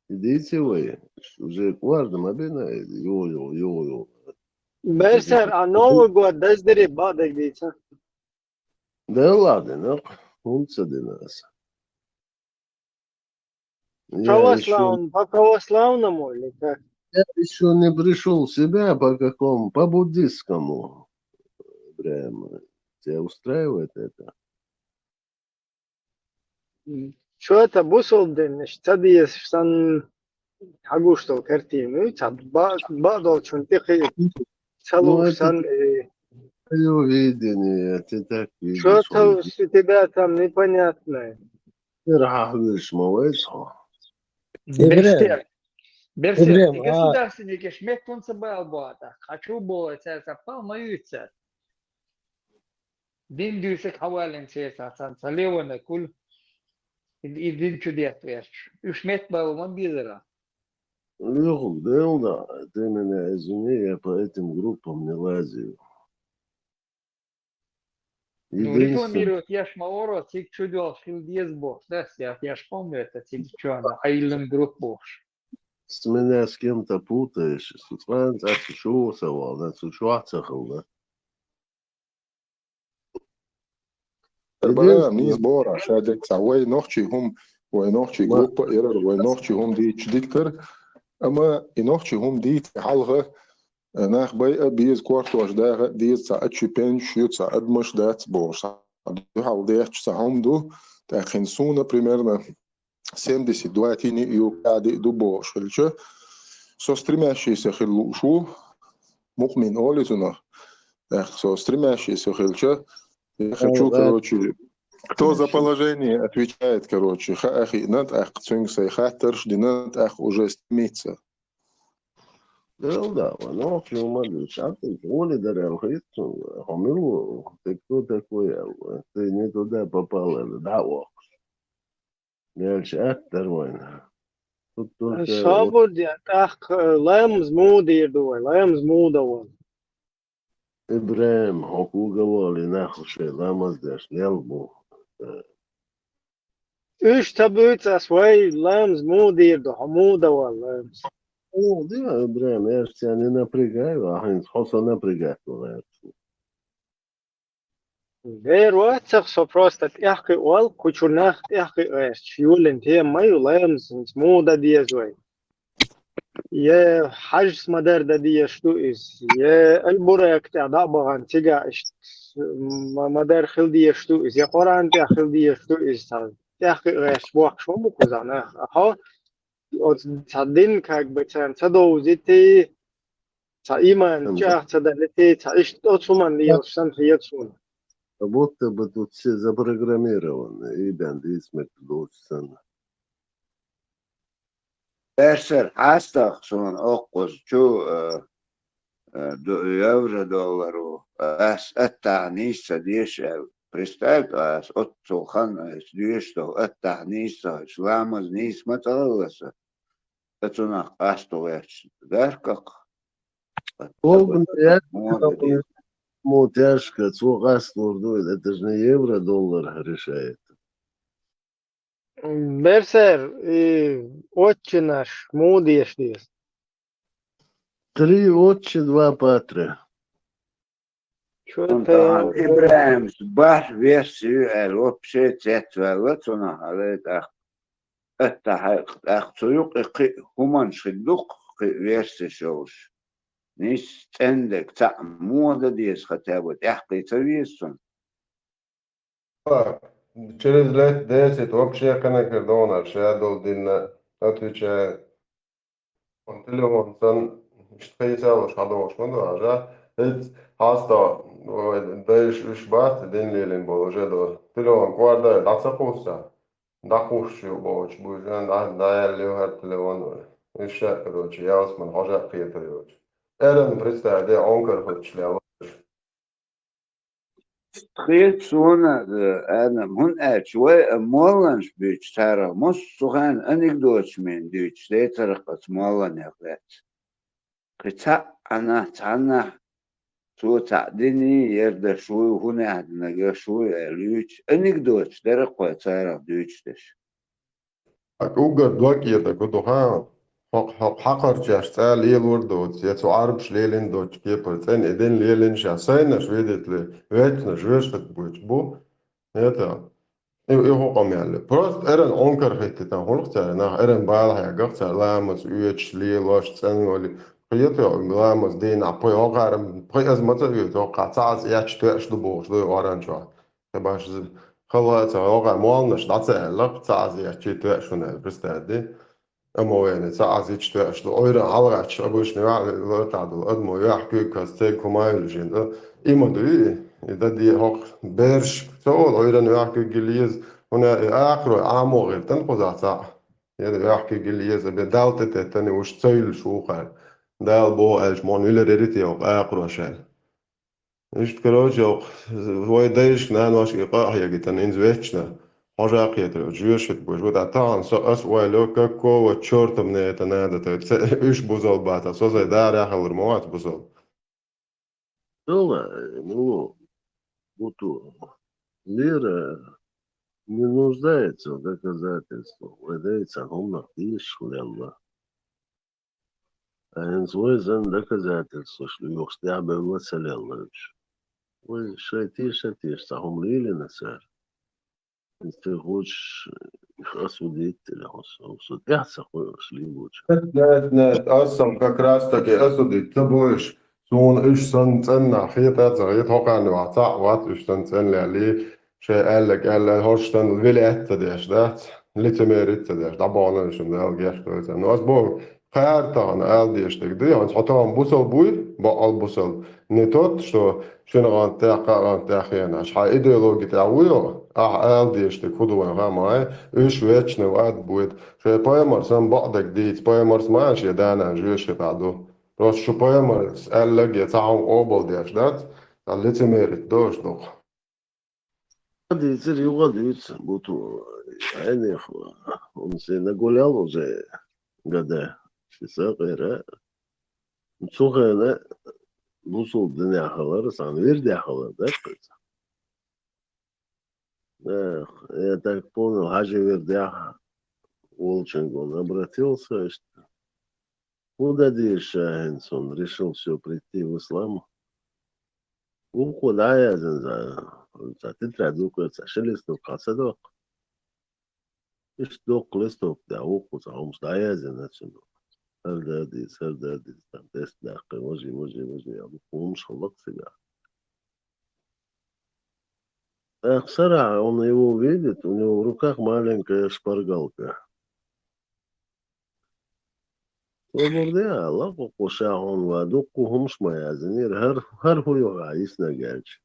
Идите вы, уже кварда ма бина, йо, йо, йо, йо. Берсер, а Новый год даздари бадагдийца? Да ладно, ну, хӀунда ца дина аса? Я Православн-, ещё, по православному или как? Я ещё не пришёл в себя, по какому, по буддистскому. Прямо. Тебя устраивает это? М, чё это бусулба дин, ца дезаш сан хьагуш долу картина, ца ба-, бадолчун тӀе кхиира. Ца Ну, лууш это сан, э, твоё видение, ты так видишь, что-то он у тебя там непонятное. Тера хьахьоьжуш ма вай цхьа. Берстер. Берсерти государственникаш меттунца бал бота. Хочу было цаца пал моюца. Дин дюсек хавален цеца сан салевана кул. И дин чудес верч. Уж мет бал ман бизара. Лёха, Делда, ты меня извини, я по этим группам не лазил. Ну, рекламировать яш ма оро, цик чудёл шил диез бо. Да, я, я ж помню это, цик чё, на хайлен группу. С меня с кем-то путаешь. Светлана, так ты чё сова, да, ты чё цахал, да? Бара, мис бора, шадек ца, вай нохчи хум, вай нохчи группа, ирар, вай нохчи хум дичи диктор. Ама и нохчи хум дичи халга, нах бай а биз квартуаш дага, диз ца ачи пенш, ю ца адмаш дац бош. Ду хал деш ца хум ду, та хин суна примерно семьдесят два тини ю кади ду бош. Хилча, со стремящийся хил лушу, мукмин оли цуна. Так, со стремящийся хилча. Я хочу, короче, кто за положение отвечает, короче, ха ахи над ах цунг сай хатарш, ди над ах уже стремится. Делда, вано, чё мадыш, а ты, оли дарял, хомилу, ты кто такой, а? Ты не туда попал, да, о. Дальше аттар вайн. Тут только Собур де, так, э, лэмз мудир дуай, лэмз мудаван. Ибрахим, хокуга вали нахуше, ламаз деш, нел бу. Э, Уж ца буц ас вай лэмз мудир ду, хо мудаван лэмз. О, да, Ибрахим, я ж тебя не напрягаю, а хин хоса напрягать вала. Вер вацах со просто тӀехкхи вал, кучурнах тӀехкхи гӀерч. Юлин тема ю лаймс, муда дезой. Е хьажс мадар да диеш ду из, е аль-Бурек тӀа дӀабагӀан цига ишт ма-, мадар хил диеш ду из, е Къуръан тӀа хил диеш ду из, ца тӀехкхи гӀерч бохкаш ма бу кхуза нах. Ахо, оц ца дин как бы цан ца довзити, ца иман чӀах ца далити, ца ишт оцуман лиел сан хиет сун. Как будто бы тут все запрограммированы, и бен дисмет дочь сан. Эрсер хьастах сун оккъуз чу, э, э, ду-, евро доллару, ас аттагӀ нийса деш, э, представь, ас оццул хан, э, деш дол аттагӀ нийса, ламаз нийса ма цӀалаласа. Ацунах къасту ваьча даркъакъ. Олгун я, мо тяжко, цо къастур дуй, это же не евро, доллар решает. Берсер, и отчинаш, мудеш дес. Три отче, два патре. Чё Онтан это? ИбрахӀимс бархӀ версию аьлла, вообще цецваьлла цунах, аьлла, тӀаккха. Атта хьаькъ, тӀаккха цу юкъе кхин хӀуманаш хир ду-кх, кхин версеш йолуш. Нийса цӀендерг цхьаъ муха дан деза, хотя бы тӀаьхкхе ца веза цунна? А, через лет десять вообще кхинакара догӀнарш ша долу динна, отвечаю. Телефон сан иштта хийцалуш хьадогӀуш ма ду хьажа. ХӀинца хьаста вай дайша уьш бац дин лелийна болу уже до. Телефон кӀордай дӀа ца кхуссу? ДӀакхуссуш ю бохучу буьйжан дӀа, дӀаяьлла ю хӀара телефон. Уьш ша, короче, ялсман хьожа а кхета йоцуш. Эран представь де, Ӏункар хуьттуш лелла. Хета суна, э, Адам, хӀунда аьлча вай а молланаш буьйцу царах, массо а хенахь анекдоташ мена дуьйцуш, децарх аса молланех лаьцна. Кхин цхьаъ Ӏанахь, цхьаннахь цо цхьаъ дини, яра даш вуй, хӀун аьлла динарг аш вуй аьлла юьйцуш, анекдоташ дара кхой царах дуьйцуш дерш. Хьан уггар дог кӀеда гу ду, хьан? Хьо-, хьо-, хьакхарчеш цӀа лелор доцу, я цу Ӏарбаш лелина доцу кепара цӀена и дин лелина ша, сайнаш, видите ли, вецнаш, вешхат буьйцу бу. Это, и, и хӀу къамел. Просто эран Ӏункар хӀиттитан хӀулах цара, нах эран бала хьегах цара, ламаз оьцуш, лелош, цӀена вали. Кхета ламаз дийнахь, пхи хӀокхара, пхи аз ма ца оьцу, хӀокхахь цхьа аз эцча тоьаш ду бохуш ду и оранчохь. Ца баш з-, хала а ца гӀогӀа молланаш дӀа ца аьлла, ца Ӏаза яьччий тоьа шуна аьлла, представь де. Амма вайна ца Ӏаза йича тоьаш ду. Ойра хьалгӀачча обычно ваьӀ лартахь долу адамо яхь куьйгаш цайга хӀума а йолуш йина. И ма дуй, и дан де хӀокху бераш, ца олу ойран яхь куьйга леза, хӀуна и акхарой Ӏамо гӀиртан кхузахь цхьаъ. Я да аьхки гил еза бе Далла тӀе теттани уж ца юллуш ву хаьа. Дала боху аьлча, мо вилар ерриг а йоккха акхарош аьлла. Иштта, короче, йоккха, вай дайшка, наношка и къа а хьегийтина, инза вечна, хьожа а кхетар, жоьжахати бу уж. Вот а тахана со ас ойла, какого чёрта мне это надо, то есть, уьш бусалба бац, со сайн дара хилар ма вац бусалба. Дола, ну, вот, вера не нуждается в доказательствах. Вай дайца хӀуманах дийша лелла. А хӀинца вай зан доказательстваш лоьхуш тӀехбевлла ца лелла уьш. Вай шай теша, теша цхьа хӀума лелийна цара. Если ты хочешь их осудить, или осу-, осу-, тӀехь ца кхуьуш лелоча. Нет, нет, нет, ас сам как раз таки осудить ца бойуш. Суна уьш санна цӀенна хета а ца хета, хӀокхарна вац, цхьаъ вац уьш санна цӀенлаьлли, шайн аьлларг аьлла, хӀорш санна вилет ца деш, дац? Лицемерить ца деш, дӀабахана уьш, Дала гечдойла царна. Ну, ас боху, кхара тахана ала дезаш дерг ду, хӀинца хьо тахана бусалба буй, бакъал бусалба. Не тот, что шина гӀантех, кхаа гӀантех хенаш. Хьан идеологи тӀехь вуй хьо? Ахьа ала дезаш дерг хӀун ду вайн хӀамай? Уьш вечно в ад будет. Шайн пайхамар санна бакъдерг дийца, пайхамарс ма шен да-нана жоьжахати тӀехь ду. Просто шу пайхамарс аьлларг я цхьа хӀума къобалдеш дац, цхьа лицемерить дозуш доккху. Дийцар юха дуьйцу, буту, хьенех, хӀума се нагулял уже гада, ши сакъера. Цу хенахь бусалба динехь хилар, сан вирдехь хилар, да, кхуьца? Эх, я так понял, хьажа вирдехь волчуьнга он обратился, иштта. ХӀун дан деза ша хӀинца, он решил всё прийти в ислам? Вукхо дӀа а яздина, цхьа, цхьа тетрадь вукхо, цхьа ши листок хьан ца доккху? Иштта доккха листок тӀехь вукхо цхьа хӀумаш дӀа а яздина цуьнан. ХӀара дан деза, хӀара дан деза, там тест даккхи, важи, важи, важи, аьлла, вукхо хӀумаш хилла-кх цигахь. ТӀаккха сарахь он его видит, у него в руках маленькая шпаргалка. Собар де, Алла, кху ша хьуна ва дуккха хӀумаш ма яздинера, хӀара, хӀара хӀун ю хьан йиснарг аьлча.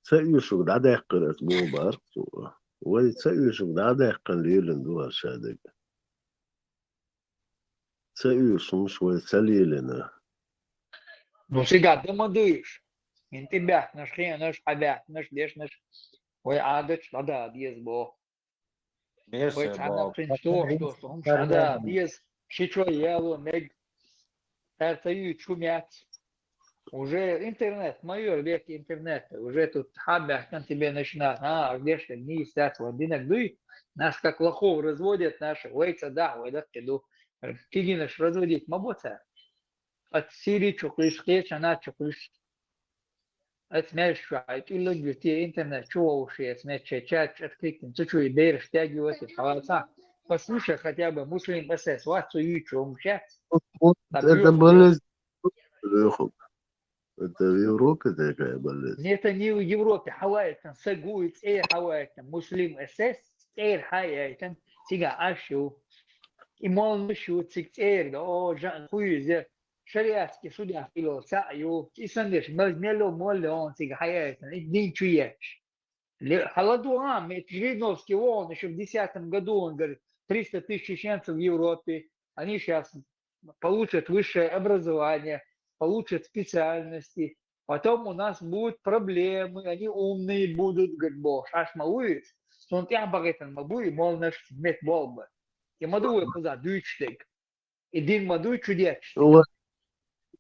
Ца оьшург дӀадаьккхира аса боху бара-кх цо. Вай ца оьшург дӀадаьккхина лелийна ду хӀара ша дерг. Ца оьшу хӀумаш вай ца лелийна. Ну, цигахь дан ма ду уьш. ХӀинца тӀебаьхкинарш, хиънарш, хьабаьхкинарш, дешнарш вай Ӏадаташ дӀадала деза боху. Вай цхьанна кхин чу тохуш долу хӀумаш дӀадала деза, ши чо яло мега. Цара ца юьйцуш хӀума яц. Уже интернет, ма йора век интернет. Уже тут хьабаьхкина тебе начинают, а, аш дешнарг нийса дац, вайн динарг дуй. Нас как лохов разводят наши, вай ца дахь, вай даккхи ду. Кигинаш разводить ма бо цара. Ат Сири чу кхуьйсу, кхечанат чу кхуьйсу. Ат маьждиг чу хьай тӀуллаг ю те интернет чу вовши, ат маьждиг чат чу открытый, цу чу и бераш тягивать, хьаваца. Послушай хотя бы Муслим эс эс вац, цу юьйцу хӀумаш яц. Вот, вот это болезнь. Это в Европе такая болезнь. Нет, это не в Европе. Хьаваийтан са гуй, цӀе хьаваийтан. Муслим эс эс, цӀера хьаяйтан. Цига аш ю. И молнаш ю, циг цӀера да. О, жан, хуйзе. Шариатский судья хило, цаъ ю. И сандеш, мел, мело, молле, он цига хьаяйтан. И дин чу еш. Ле-, хьаладу, а, ме-, Жириновский вон, ещё в десятом году, он говорит, триста тысяч чеченцев в Европе, они сейчас получат высшее образование, получат специальности, потом у нас будут проблемы, они умные будут, говорит, бо, шаш ма вуй, сон тӀехь бахийтан ма буй, молнаш мет болба. И ма ду вай кхуза дуьйцуш дерг. И дин ма дуй чу детташ. Ва-,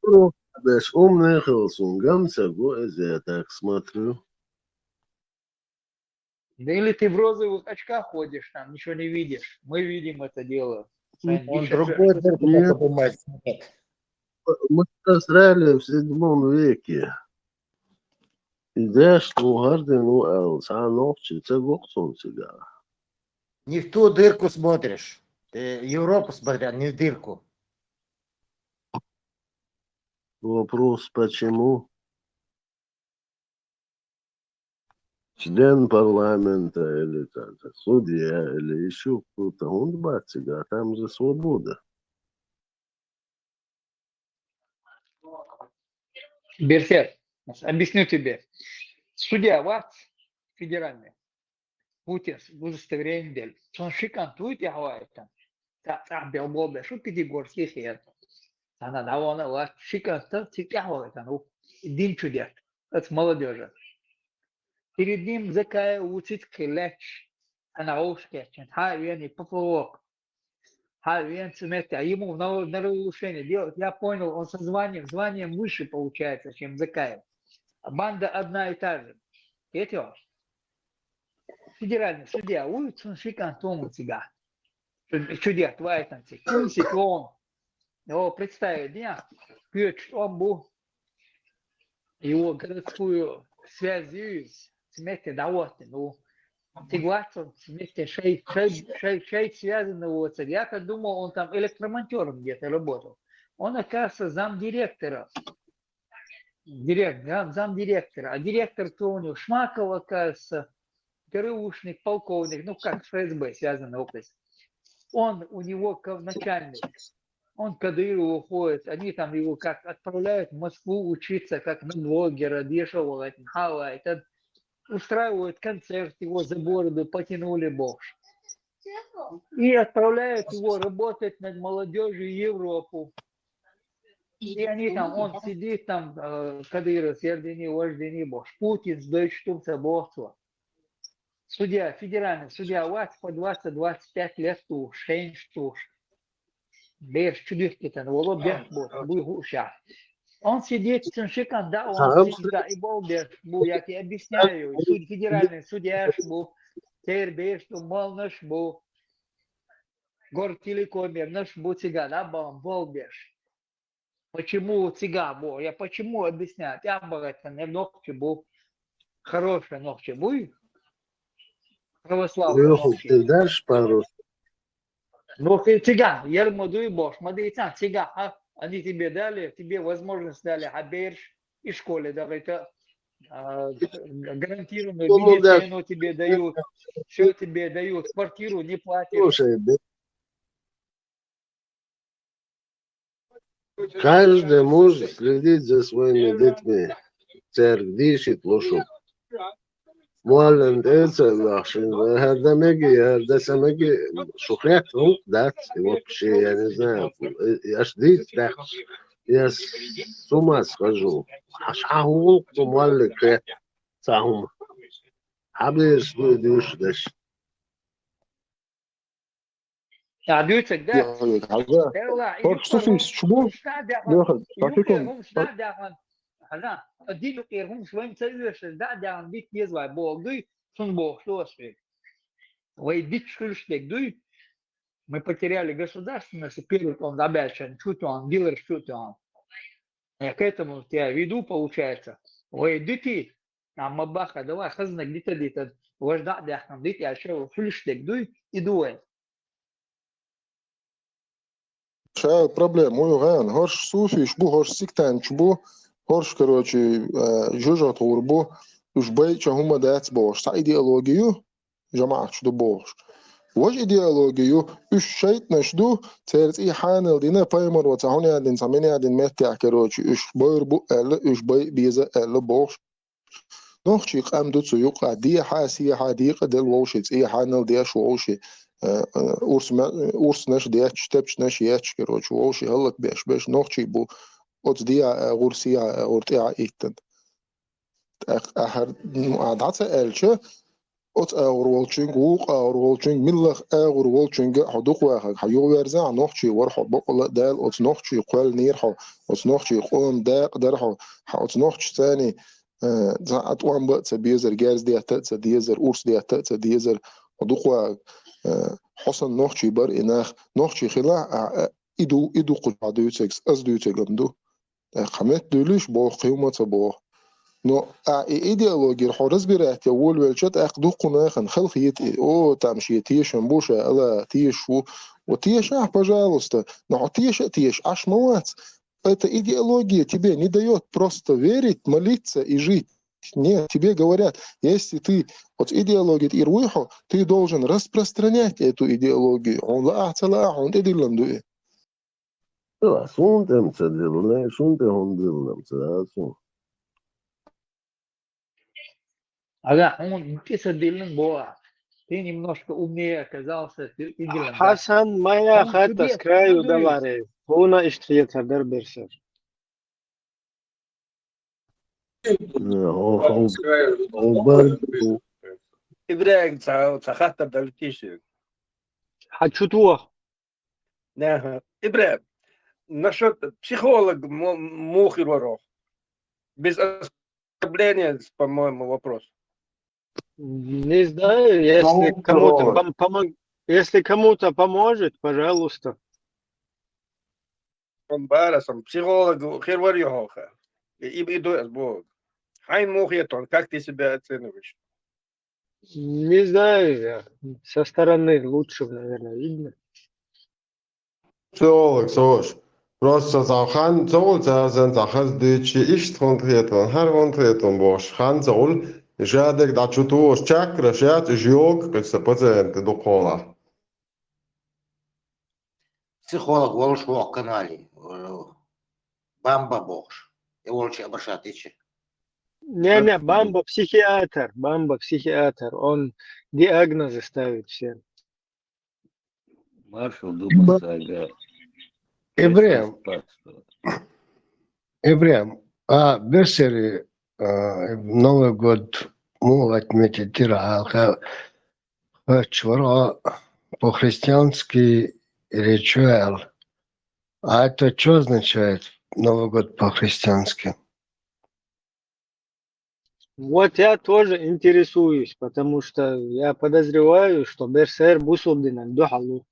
ну, беш умный хилла сун гамсаг ву, иза я так смотрю. Да или ты в розовых очках ходишь, там ничего не видишь. Мы видим это дело. М, он Ничего. Другой дырку Нет. Надо подумать. Нет. Мы застряли в седьмом веке. И деш, ну, хӀара дин ву аьлла, цхьа нохчи ца гу-кх цунна цигахь. Не в ту дырку смотришь. Ты Европу смотри, а не в дырку. Вопрос, почему? Член парламента или там, судья, или ещё кто-то, он бацик, а там же свобода. Берхер, объясню тебе. Судья вац федеральный. Путин удостоверение дели. Цунна ши кӀант вуй тӀехьа ваийтан. цӀахь бел бобеш, шу Пятигорский хер. Цхьана дӀавана вац, ши кӀант цига тӀаьхьавала тан ву. Дин чу детта. Оцу молодёжа. Перед ним Закаев ву цига кхин лаьтташ, цхьана гӀовш кечйина. Хьа а веана, и поплавок. Хьа а веана, цу метте. Ему в нав-, налогообложение делать. Я понял, он со званием, званием выше получается, чем Закаев. А банда одна и та же. Кхетий хьо? Федеральный судья вуй, цунна ши кӀант ву цигахь. Чу-, чудех вайтан цига. Кунси тон. О, представить, дия, кхечу тӀом бу. Его городскую связь юй, цу метте дӀахӀоттина ву. Цига вац он цу метте шай, шай, шай, шай связанный воцург. Я-то думал, он там электромонтёром где-то работал. Он, оказывается, замдиректора. Директ-, зам-, замдиректора. А директор-то у него Шмаков, оказывается, ГРУшник, полковник, ну, как ФСБ связанный опыт. Он у него ко-, начальник. Он к Кадырову ходит, они там его как отправляют в Москву учиться, как на блогера, дешевого, это, хавает, это устраивают концерт, его за бороду потянули, бохуш. И отправляют его работать над молодёжью в Европу. И они там, он сидит там, э, Кадыров, сердини, вождини, бохуш. Путин сдойчу тумца бохуш. Судья, федеральный судья вац, по двадцать, двадцать пять лет туш, хенаш туш. Бераш чудуьхкитан, воло бехк бу, буй хууш. Он сидит, цун ши кӀант да, он Ага. сидит, да, и балбеш бу, я тебе объясняю. Суд-, федеральный судьяш бу, церан бераш ду, малнаш бу, гортелекомернаш бу цига, да, бан балбеш. Почему цига бу? Я почему объясняю? Я богатый, не ногти бу. Хороший ногти буй. Православный Лёха, ногти. Ты дашь пару? Ну, ты цига, я ему даю, бохуш, смотри, цига, а? Они тебе дали, тебе возможность дали, а бераш и школе, да, это, а, гарантированную медицину тебе дают, все тебе дают, квартиру не платишь. Слушай, да. Каждый муж следит за своими детьми. Церг дийшит лушу. Муаллим тӀе ца лахшин, хӀара дан меги, хӀара дан ца меги, шу хетта гӀуллакх дац, и вообще, я не знаю, я ж дийца даьккхаш, я с ума схожу. Аш хьан гӀуллакх ду муаллиг хетта, цхьа хӀума. Хьан бераш ду и дуьйцуш дерш? Я дуьйцург дац. Хьажа. Делла, и ХӀорш юккъера суффикс хӀумаш чу бу? Лёха, юккъера хӀумаш дӀа а даьхна, хьажа, дин юккъера хӀумаш вайна ца оьшуш, дӀа а даьхна, дита деза вай боху дуй, цунна бохуш ду ас хьоьга. Вай дита хуьлуш дерг дуй, мы потеряли государственность, первый тӀом дӀабаьлча, чу тоьхна, диларш чу тоьхна. Я к этому тебя веду, получается. Вай дитий, Амма баха, давай, хазаниг дита дитан, важа дӀа а даьхна, дита аьлча, хуьлуш дерг дуй, и ду вайн. Ша проблема вуй гӀан. ХӀорш суфиш бу, хӀорш сектанташ бу, хӀорш, короче, а, жожагӀатхур бу, уьш байча хӀума дац бохуш. Цхьа идеологи ю, жамаӀаташ ду бохуш. Важа идеологи ю, уьш шайтӀанаш ду, церан цӀий хьанал дина, пайхамаро цхьа хӀун яздина, цхьа мин яздина меттехь, короче, уьш байр бу аьлла, уьш бай беза аьлла бохуш. Нохчий къам ду цу юккъа, дехьа, сехьа, декъа делла вовши, цӀий хьанал деш вовши, э, э, урс ма-, урснаш детташ, тепчанаш етташ, короче, вовши хӀаллакбеш, беш нохчий бу, оцу дехьа агӀор, сехьа агӀор тӀехьа иттан. ТӀаккха ахьар, ну, а дӀа ца аьлча, оцу агӀор волчуьнга, вукху агӀор волчуьнга, милла агӀор волчуьнга хьо дукха вахарг, хьан юхаверзахь, нохчий вара хьо, бакъала а Дала оцу нохчий кхоьллинера хьо, оцу нохчий къоман дакъа дара хьо, хьан оцу нохчашца цхьаьна, э, цхьа а тӀом бан а ца безар, герз детта а ца дезар, урс детта а ца дезар, хьо дукха вахарг, э, хьо санна нохчий бара и нах, нохчий хилахь а, а, и ду, и ду кху чохь дуьйцург, ас дуьйцург-м ду. ТӀаккха меттадуьйлуш боху, кхин хӀума ца боху. Но а и идеологера хьо разбирать ян волавелча, тӀаккха дуккха нахана хала хета и. О, там шен тешам бу, ша ала тешаш ву. О, тешахь, пожалуйста. Но хьо теша а теша, Ӏаш ма вац. Эта идеология тебе не даёт просто верить, молиться и жить. Нет, тебе говорят, если ты вот идеология тӀера вуй хьо, ты должен распространять эту идеологию. Хьуна лаахь, ца лаахь, хьуна тӀедиллина ду и. Ила, суна тӀе-м ца диллина, шуна тӀе хӀунда диллина-м ца дацу? Ага, хьуна тӀе ца диллина боху ахь. Ты немножко умнее оказался, ты Игорь. Хьасан, моя хата с краю даваре. Хьуна иштта хетар дара берсар. Убар. Ибрагим, ца ца хаттар дала тийши. Хьа чу туох? Ага. Ибрагим, насчет психолог мухи ророх. Без оскорбления, по-моему, вопрос. Не знаю, если кому-то пом- помог, если кому-то поможет, пожалуйста. Он барасом психолог хервар йохоха. И и дуэс бог. Хайн мухи тон, как ты себя оцениваешь? Не знаю, я. Со стороны лучше, наверное, видно. Психолог сош. Просто цхьа хан цогӀул царсан цхьа хаз дичи ишт хун хетун, хар хун хетун бош. Хан цогӀул жадек да чутуш чакра шат жёг кыса пациент духола. Психолог волш вох канали. Бамба бохш. И волчи обращать ичи. Не, не, Бамба психиатр, Бамба психиатр. Он диагнозы ставит всем. Маршал дума сага. Ибрем. Ибрем. А берсери Новый год му отметить тира алха чвара по-христиански ритуал. А это что означает Новый год по-христиански? Вот я тоже интересуюсь, потому что я подозреваю, что берсер бусулдинан духалу.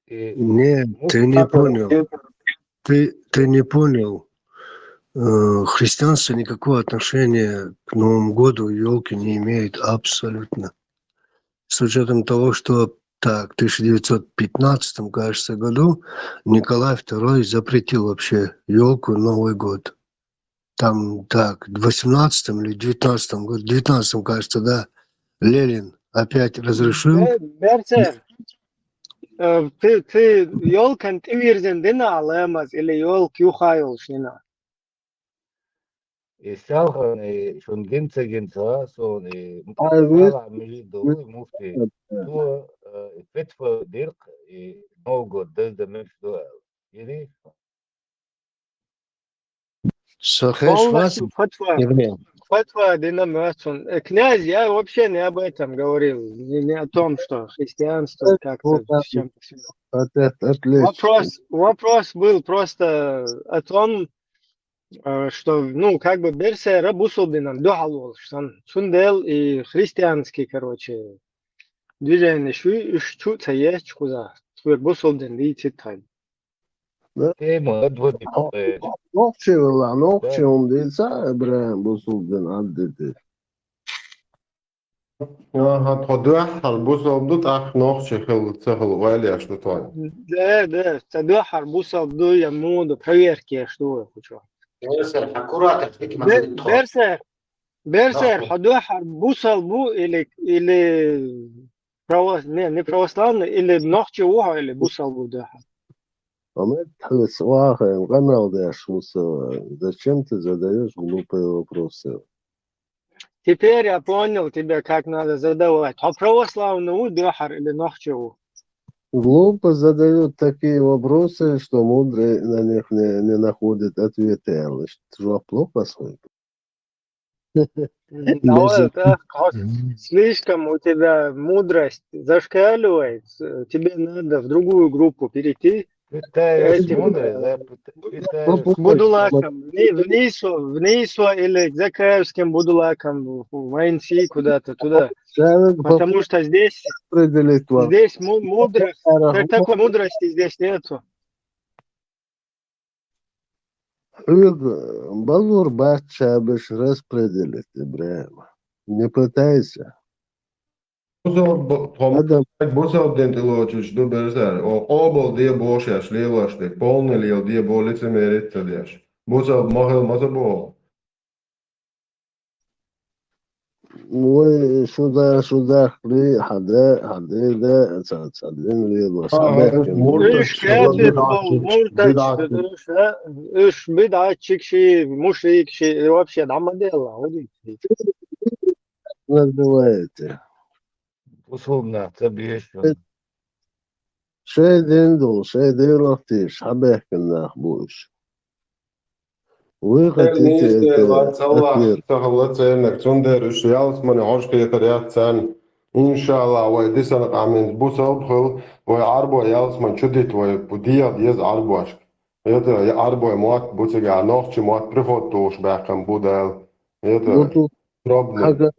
Нет, ты не понял. Ты, ты не понял. Э, Христианство никакого отношения к Новому году, елке не имеет абсолютно. С учетом того, что так, в тысяча девятьсот пятнадцатом, кажется, году Николай второй запретил вообще елку, Новый год. Там так, в восемнадцатом или девятнадцатом году, девятнадцатом, кажется, да, Ленин опять разрешил. Берсер, ты, ты елкан тивирзен дина аламаз или елк юхайол шина? И салхани шун гинца гинца сони Ай, вы- мужи долы муфти. Ту фетва дирк и Новый год дезда меш дуэл. Ири Сахеш вас? Фатва. Фатва дина мёцун. Э, Князь, я вообще не об этом говорил. Не, не о том, что христианство как-то с чем-то связано. Вопрос, вопрос был просто о том, э, что, ну, как бы берсера бусулдинан духалуолш сан. Сундел и христианский, короче, движение шуй, уж чу цаеш куза. Свер бусулдин ли цитхай. Тема отводи. Нохчи вела, нохчи он дица, Ибрагим бусулдин аддити. Ага, тхо дуахар бусулду тах нохчи хил цахил валияш ду тон. Да, да, ца дуахар бусулду я муду проверки я что хочу. Берсер, аккуратно, Берсер, Берсер, хо дуахар бусулбу или, или право-, не, не православный, или нохчи ухо, или бусулбу дуахар. Амет хлес вахен, канал деш муса. Зачем ты задаешь глупые вопросы? Теперь я понял тебя, как надо задавать. А православный у дуахар или нохчи у? Глупо задают такие вопросы, что мудрый на них не, не находит ответа. Жопа плохо свой. Слишком у тебя мудрость зашкаливает. Тебе надо в другую группу перейти. Этим, э, с Будулаком. Вни-, Внизу, внизу или к Закаевским Будулакам, в Майнси куда-то туда. Потому что здесь, здесь му-, мудрость, такой мудрости здесь нету. Хьуьга балур бац чабеш распределить, Ибрагим. Не пытайся. Бусалб тхом бусалб ден тилочуш ду берзар. О къобал де бошаш лелаш де, полный лел де бо лицемерить ца деш. Бусалб махал маса бо. Ой, шуда, шуда, хли, хада, хада, да, ца, ца, дин лелаш. Уж кафир бул, муртад, уж бидатчик ши, мушрик ши, вообще дама дела, уди. Надо бывает. Бусалба нах ца безаш. Шайн дин долу, шайн Делах тешаш, хьабаьхкина нах бу уьш. Вуй хатита это, Аллах, тахалла цернаг, цундела уьш ялсамане хьожа кхетар яц царна. Иншалла, вай дисана къамин бусалба хила, вай Ӏарбой ялсамане чу дита вай, бу дегӀа деза Ӏарбошка. Это я Ӏарбой мотт бу цигахь, нохчи мотт приход тухуш баьккхина бу Дала. Это пробный. Хьага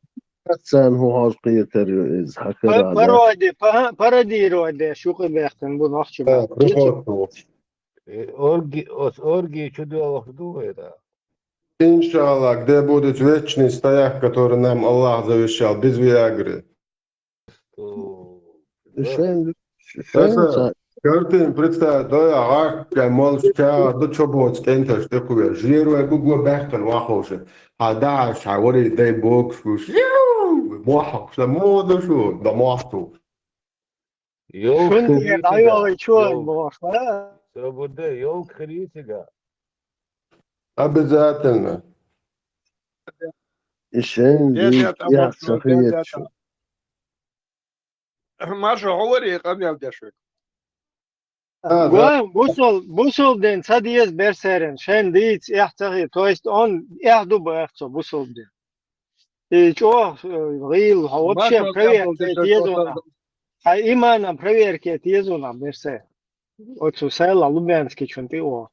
царна хӀун хьожа кхетар ю иза, хьакара Па-, пароди-, па-, пародировать деш юкъа баьккхина бу нохчи мотт. Приход тухуш. Э, орги-, ос орги чу доьлхуш ду вай, да? Иншалла, где будет вечный стояк, который нам Аллах завещал, без Виагры. Шайн, шайн ца- Картина представь, да, я гӀарккай молча чагӀа ду чо боцу кӀенташ тӀекхувер. Жерой гуго баьхкина ваховша. Хьан дахьаш, хьан вари дай бокс гуш. Мохьа, ша мода шу, да мохьа. Йолка Шун хир тӀе йицигахь, дӀайолу чу йолка. Бохуш, а? Со бу де, йолка хир йицигахь. Обязательно. И шен Дед, дийца дед, а яц ца хеташ. Марша, хьо вари къамел деш верг? А, да. Гой, бусал-, бусалба дин ца деза берсеран, шен дийца эхь ца хи-, то есть он эхь ду баьхна цо бусалба дин. И чӀогӀа, э, гӀийла, хьо вообще проверка деза вуна. Хьан иманан проверка деза вуна, берсеран. Оцу Сайлан Лубянскийчун тӀе оха.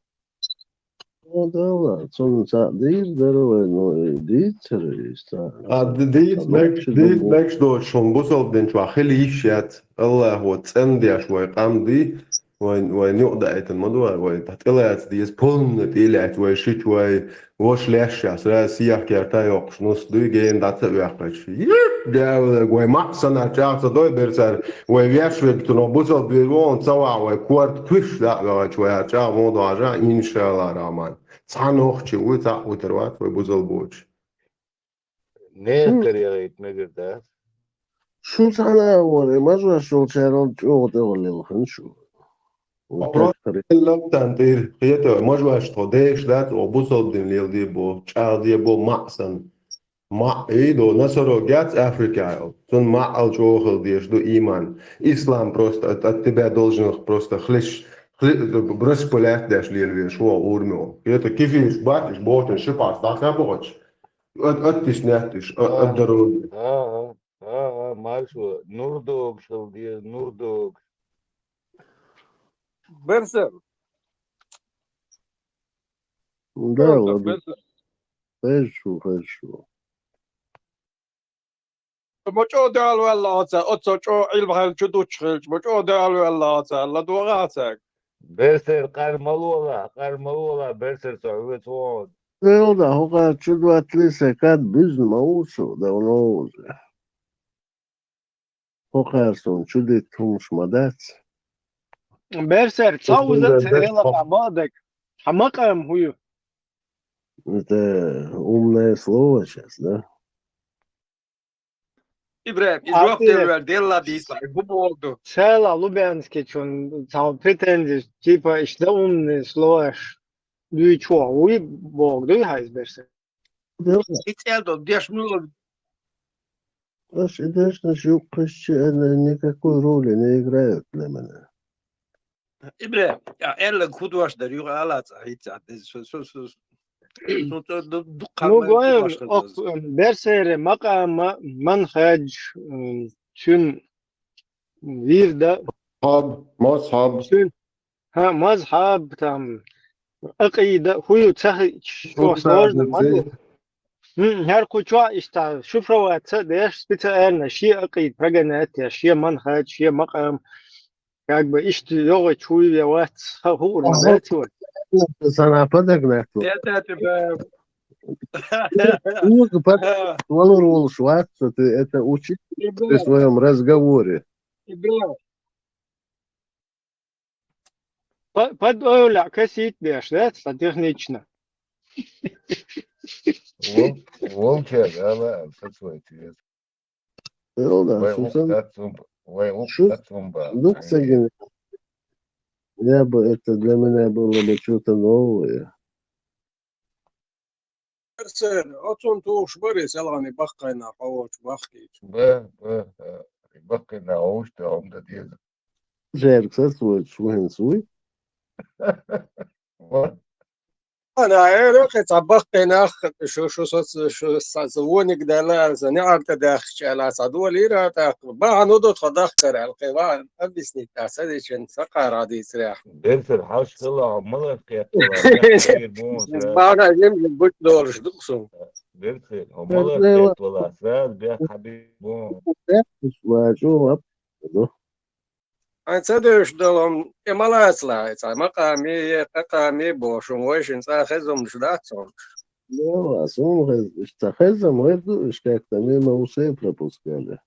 Ну, да ладно, цунна цхьаъ дийр дара вай, ну, и дийцара иза цхьаъ. А, д-, дийца мегаш, дийца мегаш доцуш хӀума бусалба дин чохь хила йиш яц. Аллахо цӀандеш вай къам ди, вайн, вайн юкъа даийтина ма ду вай, вай тӀелаца деза, полна тӀелаьцна вай шича вай, ваша лаьшшехь, сразу сиях керта йоккхуш нус дуй, гена дӀа ца оьхкхича. Йип, дяволаг, вай маӀа санна чӀагӀ ца дой берсара, вай веш верг цунах бусалба дин вон ца вахь, вай корта кхуьш дӀа а ваьгӀача, вай хӀара чӀагӀ мо дожа, иншалла рахьман. Цхьа нохчи вуй, цхьаъ витар вац вай бусалба боцуш. Нехкара яхийта мегар дац. Шу цхьана а вара, и мажош йолчарал чӀогӀа тӀехула лелхина шу. Просто лаптан тӀера хета, мажош тхо деш дац, о бусалба дин леладе бо, чӀагӀде бо маӀа санна. МаӀа, и до носорог яц Африка йолу. Цунна маӀал чӀогӀа хила дезаш ду иман. Ислам просто от, от тебя должен просто хлещ-, хли-, распылять деш лелавеш ву урамехь. Хета кефираш бац, уьш бохучун шипас дӀа ца бохуш. От, оттиснетташ, от, от дороги. А, а, а, а, маршо, нурдогаш хила деза, нурдогаш. Берсер. Да, ладно. Берсер. Хорошо, хорошо. Ма чӀогӀа далаваьлла оца, оцо чӀогӀа Ӏилма хилча, чу дуттуш хилча, ма чӀогӀа далаваьлла оца, ладогӀа цаьрга. Берсер къар ма лола, къар ма лола, берсер со хьоьца вогӀу. Делда, хӀокхара чу доттале сан кад буьзна ма ву со, давно уже. ХӀокхара суна чу дитта хӀумаш ма дац. Берсер, ца уза ца элапа ма а даг. Хьан макъам хӀу ю? Это умное слово щас, да? Ибрахим, и жоп делла дийца, хӀун боху ду? Села Лубянскийчун цхьа претензия, типа, иштта умный словаш дуьйцу вуй боху дуй хьайза берса? И цӀел долу деш муьлха? Аш и дешнаш юккъашча, она никакой роли не играют для меня. Ибре, а, эллаг худош дар юкъа алаца хӀинца, со, со, со, со, со, ду-, дуккха Ну, гой, худош дар ох, даза. Берсере макъама манхадж, м, цуьн вирда. Хаб, мазхаб. Цуьн, ха, мазхаб, там, акъида, хӀу ю ца хи-, чо сложно, ма ду. М, хӀара кху чохь иштта шифровать ца а деш, специально шен акъида прогонять а еш, шен манхадж, шен макъам, как бы иштта йогӀучу хӀу ю я вац, ха, хуур ма дац вай. Сана подогнать ву. Это тебя. Уза под-, валур волуш вац, что ты это учи при своём разговоре. Ибра. По-, под ойла косить деш, да, ца технично. Вол-, волча, да, ла, со свой ответ. Ну да, вай шусан. Вай шу-, ацумба. Дукха сагина. Я бы это, для меня было бы что-то новое. Берсер, оцун тухуш бари селгӀани баккхайна хьо волчу бахкийча. Ба, ба, ба. Баккхайна хьовуш тӀе хьо ма дан деза. Жерг сацвойтуш ву хӀинца вуй? Ва. Ана, эр кхин цхьа баккхайнах, шу, шу соц-, шу са-, са вониг даьлла, сан неӀар тӀе даьхча аьлла, цхьа долийра тӀаккха. Бахьана ду тхо дахкар аьлла, кхин ван объяснить дац, ца дичина, сан кхара дийцарехь. Берсер хьаш хила, хьо малаш кхетта вала, бехк хьабийр бу хьуна. Бахьана жим-жим буч долуш ду-кх суна. Берсер, хьо малаш кхетта вала, сразу бехк хьабийр бу хьуна. Ва, чу, ап, ду. Хьайн ца девзаш долу хӀума тӀе ма лацалахь, цхьа макъаме, къакъаме бохуш, хӀума вайшинна цкъа хезамаш дац хьуна. Ну, а суна хеза, иштта хезам гӀайр ду, уьш как-то мимо ушей пропускали.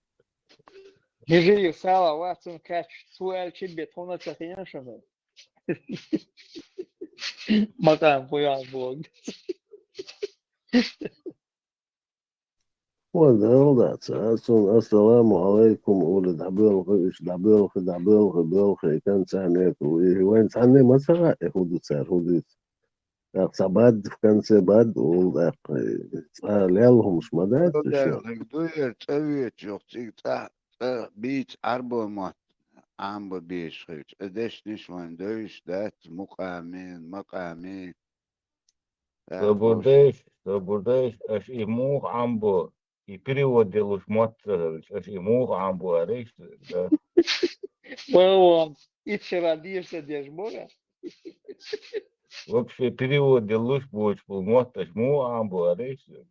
Хижи, сала, вацун кач, цу аьлчи бе тхуна ца хиъна шуна. Макъам хуян бог. Ван Далла дац, ас цунна «Ассаламу Ӏалайкум» олий, дӀабоьлху, уьш дӀабоьлху, дӀабоьлху, боьлху, и кан цхьаьна ву, и вайн цхьанне ма ца хаьа, и хӀун ду цара, хӀун дуьйцу. ТӀаккха цхьа бад, в конце бад, олу тӀаккха, цкъа лелла хӀумаш ма дац уьш. Хьайга дуй, цӀа веча юха цига цӀа, цӀа бийца Ӏарбой мотт Ӏамбо безаш хилча, и дешнаш вайн девзаш дац, мукъаме, макъаме. Собур дайша, собур дайша, аша и муха Ӏамбо, и перевод делуш мотт ца хилча, аша и муха Ӏамбо аьлла иштта, да? Вон, итт шера дийша ца деш бара. Вообще перевод делуш боцуш болу мотт аша муха Ӏамбо аьлла иштта?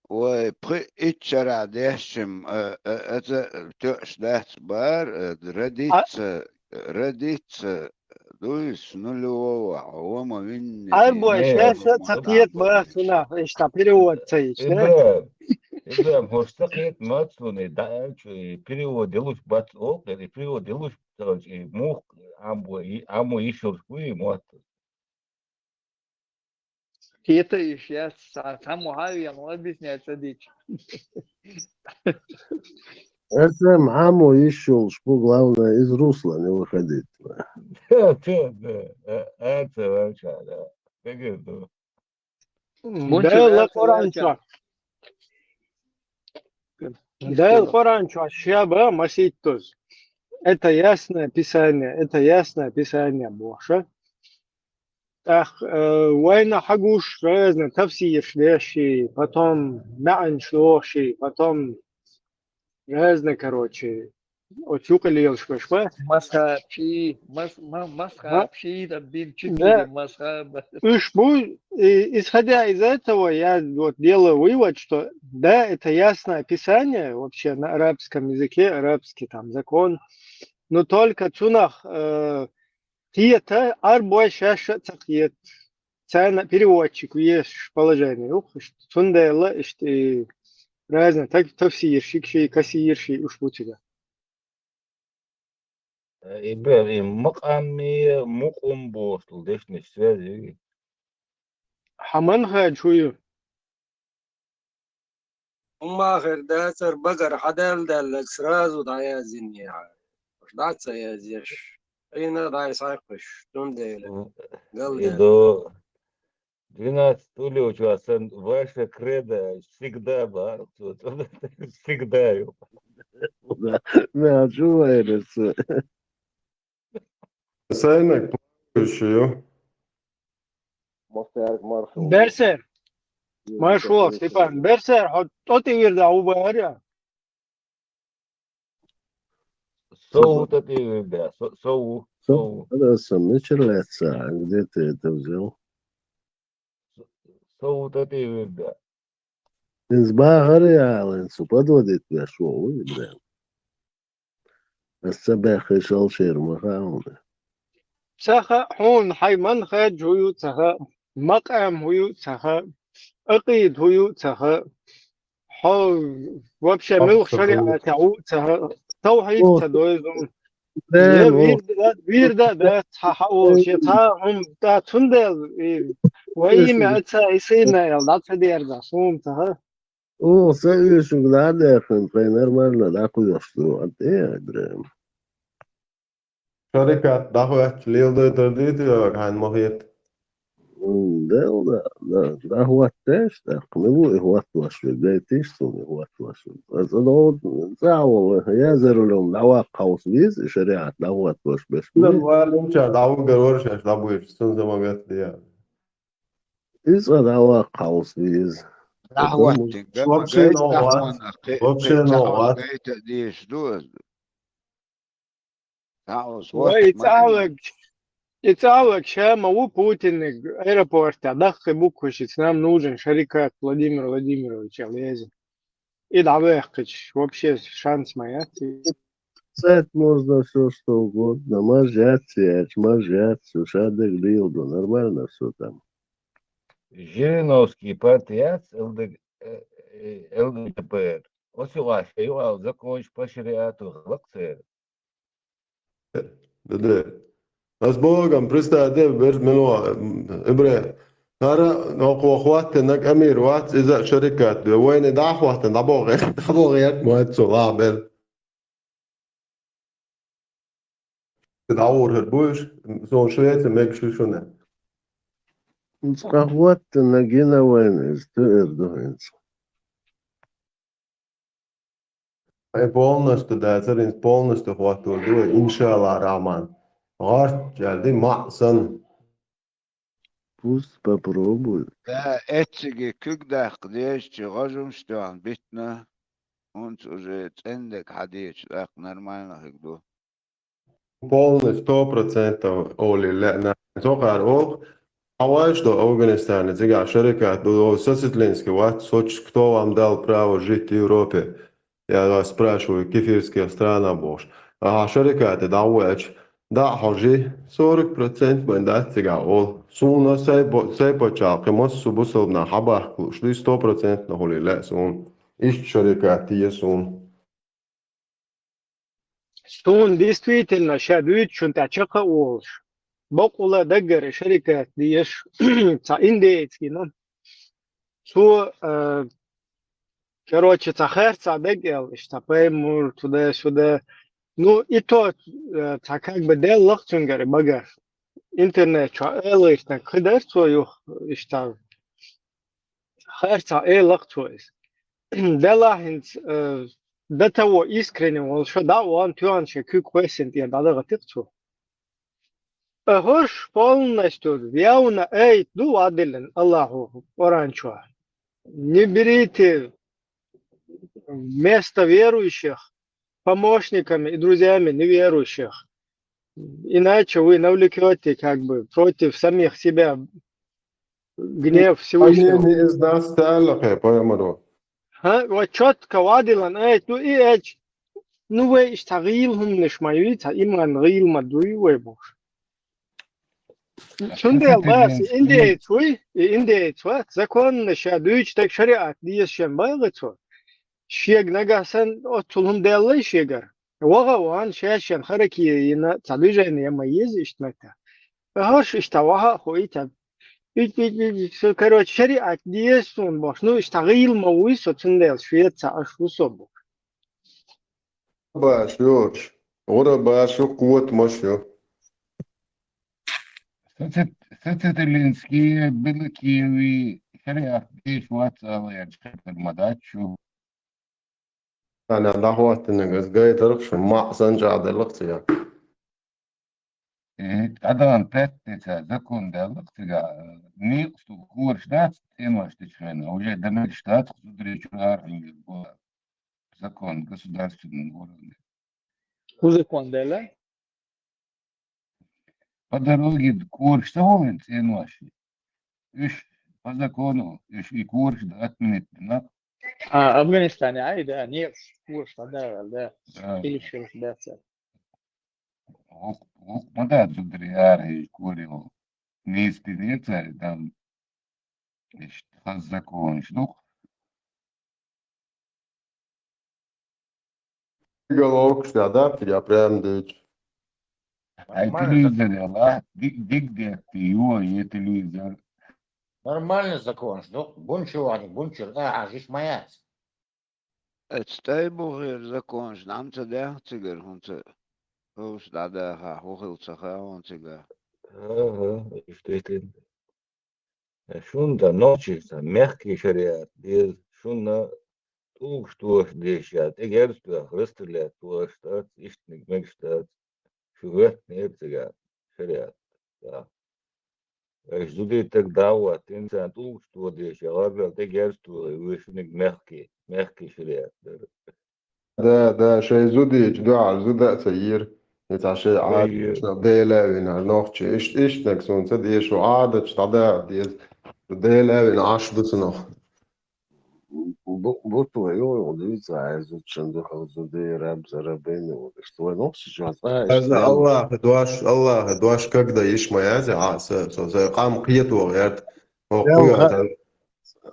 Вай, пхи итт шарахь дешчим, а, а, аса тоьаш дац бара, а, родиться, родиться, дуй, с нулевого, хьо ма винни. Арбой шаьш а ца кхета бара цунах, иштта перевод ца йича, да? Ибрахим, Ибрахим, хӀорш ца кхета ма цунна, и дӀа аьлча, и перевод делуш бац олу, и перевод делуш ца хилча, и муха Ӏамбо, и Ӏамбо йиш йолуш бу и мотт? Кхета йиш яц, цхьа, цхьаммо хьан а веана, объяснять ца дича. Аса Ӏамбо йиш йолуш бу, главное, из русла не выходить. Да, да, да. А, а, ца ваьлча, да. Дагар ду. Дала Къуръан чохь. Дала Къуръан чохь шаьба масийттаза. Это ясное писание, это ясное писание бохуша. ТӀаккха, э, вайна хьагуш разный тафсирш деши, потом маьӀанаш дохуши, потом разный, короче, оцу юкъа лелаш беш ба. Масхаб ши, мас-, ма-, масхаб ши, да бин чу да. Масхаб. Уьш бу, и, исходя из этого, я вот делаю вывод, что да, это ясное писание, вообще на арабском языке, арабский там закон, но только цунах, э, кхета, арбой шаьш а ца кхета. Царна переводчик везаш положение ю-кх иштта. Цундела иштта и разный так-, тафсирши, ши, кассирши уьш бу цигахь. Э, и бер, и макъамме, мукъум бохуш долу дешнаш связь ю? Хьан манхаджа хӀун ю? ХӀумма а хир дацара, багара хьадаьлла-даьлларг сразу дӀаязйина яхьа. ДӀа ца язъеш, къийна а дӀасхьаькхуш, цундела. М, гал и яц. До двенадцать стульев чохь сан, ваше кредо всегда бар, всегда ю. Да, да, чу вайрас. Сайнак, маршо ю. Берсер. Маршо, Степан. Берсер, хьо тӀо тӀе вирда хӀу бахара? Со ву тӀо тӀе вирда, со, со ву, со ву. Аса мичара лаьцна, где ты это взял? Со ву тӀо тӀе вирда. ХӀинца бахара яхьалин цу подводить беш ву, ву Ибрахим. Ас ца баьххи, шал шера ма хаьа хьуна. Ца хаьа хьуна, хьайн манхаджа хӀун ю ца хаьа, макъам хӀун ю ца хаьа, акъида хӀун ю ца хаьа, хьо вообще муьлха шариӀатехь ву ца хаьа, тавхьид ца дойзу. Ден, вирда, вирда, да, цхьа хьан олуш, я цхьа хӀума, да, цундела, и, вай йима, ца, и сийна, эл, да, ца дерда, суна ца хаьа. Оха сан уьйшинга дӀа а даьхна, тхайн нормально дӀакхоьхьуш ду, а тӀе а дра. Шарикат дӀахӀоьттича, леладайтар дийта йогӀу, хьайна ма хета? Дел, да, да, да, хӀоттаеш, тӀаккха мила ву и хӀоттош верг, гайтийша суна и хӀоттош верг. Аса догӀу, цӀа а волу, я за рулём дӀаваккха хьовса веза, и шариӀат дӀахӀоттош берш. Дан валинча дӀавугар вара шаьш дӀабуьйцуш, цунна заман гатдия. Иза дӀаваккха хьовса веза. ДӀахӀоттинга, Вообще гайта новгӀат. Вообще кхин новгӀат. Гайта дезаш ду аса. Вай, и цӀа а вегаш, и цӀа а вегаш, ша ма ву Путинниг аэропортехь даккхий бу кхушица, нам нужен шарикат Владимир Владимирович аьлла еза. И дӀаваьккхича, вообще шанс ма яц. Писать можно всё, что угодно. Маржа яц, яц, маржа яц, всё, ша дерг лийла ду. Нормально всё там. Жириновский партия яц, ЛД, э, э, ЛДПР. Оцу юкъахь ша юкъахь законаш по шариату гӀалакх церан. Д-, д-, ас боху, представь, де, берз мила ву, м, Ибрахим. ХӀара, хӀокхо хӀоттинарг Амир вац, иза а шарикат ве. Вайна дӀа а хӀоттина, дӀабоху, дӀабоху, гӀерта ма вац цо, ла бер. ДӀагӀур хир бу уьш, суна Швеци мегаш ю шуна. Цкъа хӀоттина гина вайна иза, туьар ду хӀинца. Ай полностью дацара, хӀинца полностью хӀоттор ду вай, иншалла рахьман. ГӀорт чӀаьрди маӀ санна. Пусть попробуют. Да, эцциге куьг даккха дезачу гӀожумаш тоьхна битина, хӀунца уже цӀендерг хьадийча, тӀаккха нормально хиг ду. Полностью, сто процентов олий лаьа. Цо кхара олу, хьан вайш до Афганистане, цигахь шарикат ду, о, Сосетлинский вац, Сочи, кто вам дал право жить в Европе? Я вас спрашиваю, кефирских странах бохуш. Ахьа шарикате дӀа а веача, дӀа а хьожий, сорок процент вайн дац цигахь олу. Суна сайн бо-, сайн пачхьалкх кхин массо а бусалбанах хьабахка лууш дуй, сто процентов хуьлий лаьа суна. Иштта шарикат те суна. Суна действительно ша дуьйцучунна тӀехь чекх а волуш, бакъволуш даггара шарикат дезаш цхьа индеец гина. Цо, э, короче, цхьа харцахь даггара аьлла, иштта цхьа паймур, туда-сюда. Ну, и то, э, цхьа как бы делла-кх цуьнгара багара. Интернет чохь ала гӀиртинарг кхин дара цо юха, иштта. Харцахь элла-кх цо иза. Делахь хӀинца, э, до того искренне волу шо дӀа а вахана, тоьхна шен куьг кхоьссина тӀера дӀадахати-кх цо. Ткъа хӀорш полностью явно айта ду вадиллина Аллахьо Къуръан чохь: «Не берите вместо верующих помощниками и друзьями неверующих. Иначе вы навлечёте как бы против самих себя гнев Всевышнего». Амин, из нас стало, хе, поэмаро. ХӀа, вот чётко вадиллина айта ду и эч. Ну, вай иштта гӀийла хӀуманаш ма юй, цхьа иман гӀийла ма дуй вай бохуш. Цундела бац, индеец вуй, и индеец вац, законна ша дуьйцу дерг шариат дезаш шен байла цо. Шега нагахь санна оццул хӀума деллай шегара. ВагӀа а вахана, шаьш шен харакире йина цхьа движение ма еза иштта меттехь. ХӀорш иштта вахьа а хуий тхан. Ит, ит, ит, ит, со, короче, шариат деза суна бохуш. Ну, иштта гӀийла ма вуй со, цундела швеца аш ву со бохуш. Баш, йоч. ГӀура баш ю, кхота маш ю. Соци-, социалистический, белокиевый, шариат деш вац ала яц хетар ма дац шу. Ана дӀахӀоттинарг ас гайтарх шу, маӀ санна чӀагӀделлах цига. Э, тӀадагӀан пятница закон даьллакх цига, э, некъа стугӀа кораш дац, цӀенош дечу хенахь, уже дан мегаш дац, зударий чуьра арахьа йоьду боху. Закон государственный уровне. ХӀун закон даьлла? По дороге кораш ца хьулийна цӀенош. Уьш по закону, уьш и кораш дан отменить дина. А, Афганистане, ай, да, некъаш кораш дӀадагӀал, да. Да, да. Хилиш, хилиш дац. ГӀуллакх, гӀуллакх ма дац зударий арахьа йоьду кораш. Нийса динера цара и дан. Иштта хаза законаш ду-кх. Головкаш да, да, я прям дича. Ай, нормально телевизор закон. Яла, диг, диг детти, ю, е телевизор. Нормально законаш ду-кх, бунчу вани, бунчу, а, а, жиш ма яц. Эцу тӀай бухера законаш нӀам ца даьхна цигара, хӀунца хӀовса дӀадахахь, хӀун хилла ца хаьа хьуна цигахь. Ага, иштта. Шунна ца нохчийча ца мехкий шариат деза, шунна тӀулгаш тоша дезаш яц, тӀе герз тоьхна, расстрелять тоша дац, иштаниг мегаш дац, шу хӀоьттинера цигара шариат. Да. Аша зудий таг дӀа а хӀоттийна, царна тӀулгаш тоха дезаш, я гӀаргал тӀе герз тохий, вуй шуниг мехкий, мехкий шариат дара. Да, да, шайн зудийча дуьхьал зуда а ца йира. И цхьа шайн Ай, Ӏадаташна Дела а вина нохчий. Иш-, иштаниг суна ца деза, шу Ӏадаташ дӀадаха деза. Шу Дела а вина Ӏаш ду цунах. Бу-, бу-, бу твоё, дивиться, а из зудчун духьал зудей, раб за рабыню, вот, что твой нохчий чё, а, Аз ишта Аллаха дош, Аллаха дош, когда иш ма язе, а, са, са, са, къам кхетор яц. О, Ял хуя ха-, ца.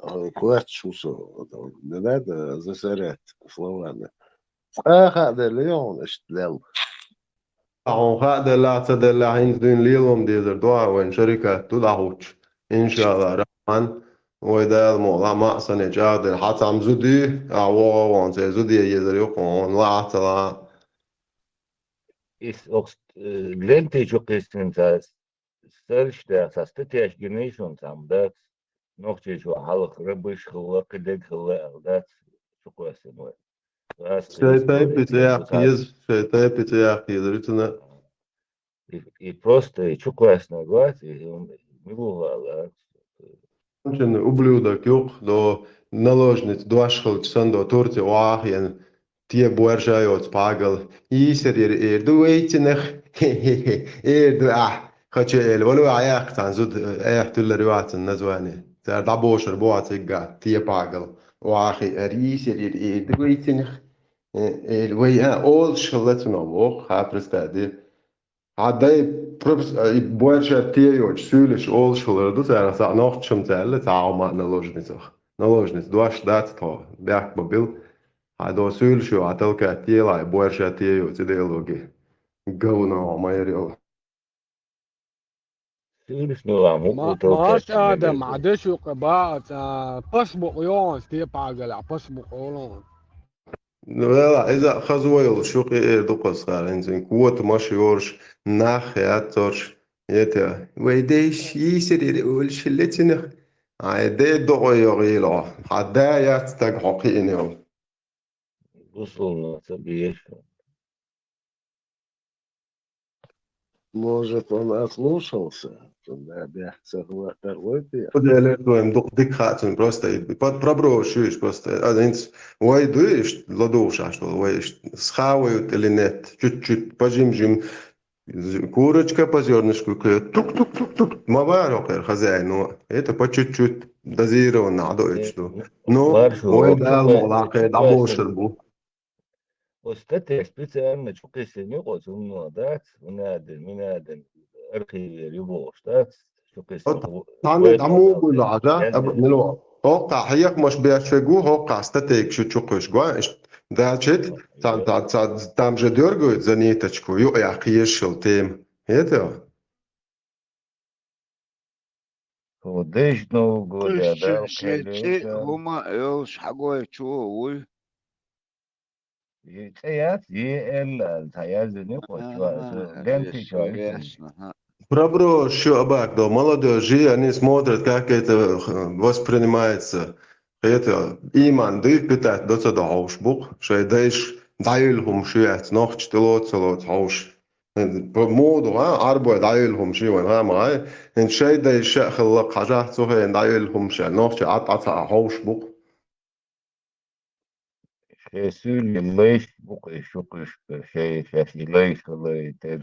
Э, квач шуса, не надо засорять словами. Цкъа а хаа делла я хьуна иштта лелла? Хьуна хаа делла, ца делла, хӀинца дуьйна лело-м дезар ду, а вайн шарикат ду дӀахӀуттуш. Иншалла Рахьман, вай Дала мукъ лахь, маӀа санна чӀагӀдина. Хьа цхьа зуда, а вогӀа вон, цхьа зуда езар ю хьуна, ла а ца ла а. Ис окс, э, ленте чу кхиссина ца Сарш да, ца статьяш гинай шуна цхьамма дац. Нохчийчоа хьалха рабыш хилла, кхидерг хилла аьлла дац, чукхоьссина вай. Шай тайпа цӀе яккха еза, шай тайпа цӀе яккха еза, рицина. И, и просто и чукхоьссинарг вац, и, и мила ву хала. Цунна ублюдок юкъ, до наложница дош хилча санна, до Турция охьа а хиъна, те боьрша йоцу пхьагал. Йийсар яра эр ду вайцинах. Эр ду ахь. Хочу эл, валу а яхка цхьана зуда, э, эх, туьллар ю а цунна название. Цара дӀабошур бу а цигга, те пхьагал. Охьа а хиъна, йийсар яра эр ду вайцинах. Э, эл, вай, а, олуш хилла цунах воху, ха, представь, де. Хьан дай профс-, а, и боьрша те йоцу суьйлаш олуш хилар ду, цара цхьа нохчашам ца аьлла, цхьа хьо ма наложницах. Наложница дош дац тхо, бехк бан била. Хьан до суьйлаш йо, хьан талка те лай, боьрша те йоцу идеологи. Говно хьо ма яр йо. Суьйлаш ну ам хӀума Ма-, тал марш кхаьчна адам, мегар ду. Хьан деш юкъа баъ, а, пас букъ йогӀан, степа гала, пас букъ олан. Ну, вела, иза хаза вай йолуш ю, кхиэр ду кхузахара, хӀинца квота маша йоруш, нах яццорш, это, вай дейш, йийсарира олуш хилла цунах. Ай, де догӀой йогӀийла хьо. Хьан да яц стаг хьо кхиъна йолу. Бусулна ца беш. Может, он ослушался? Да, да, согласен. Деле твоим дух дик хацун просто и под проброшу иш просто. А, инц, вай дуй иш, ладуша, что вай иш, схавают или нет? Чуть-чуть, пожим-жим. З-, курочка по зёрнышку клюет. Тук-тук-тук-тук. Ма варо кер хозяину. Это по чуть-чуть дозированно, а, до ич ду. Ну, вай дал, молаке, да, бошер бу. Оцу статья специально чу кхиссина ю-кх оцу хӀумано, дац? Вуьнадин, вуьнадин архивера ю бохуш, дац? Чу кхиссина. Цхьанна дӀа муха буьллу хьажа, аба, мила ву? ХӀокхахь хьехамаш беш вегу, хӀокхахь статейгаш ю чу кхуьш гой, иштта. Дачит, ца, ца, ца, там же дёргают за ниточку, юкъ яхь кхешал тема. ХӀета? Ху дежного года, да, шен цӀе хӀума а йолуш хьагой чу вуй? И цӀе яц, Е Н аьлла, цхьа яздина ю кхо чу, ленти чу яздина. Пробро, шу абак до, молодежи, они смотрят, как это, э, воспринимается. Это иман дуй питать до ца до хьовш букъ, шай дайш дӀаюьллу хӀума шу яц, нохча тӀе лоца лоца хьовш. По моду, а, арбой дӀаюьллу хӀума ши вайн гӀама гӀай. ХӀинца шай дай ша хилла хьажахь, цу хенан дӀаюьллу хӀума ша. Нохча Ӏад Ӏа ца хьовш букъ. Шай суьйли лайш букъ и шукхуьш, шай шаьш и лайш хилла и тел.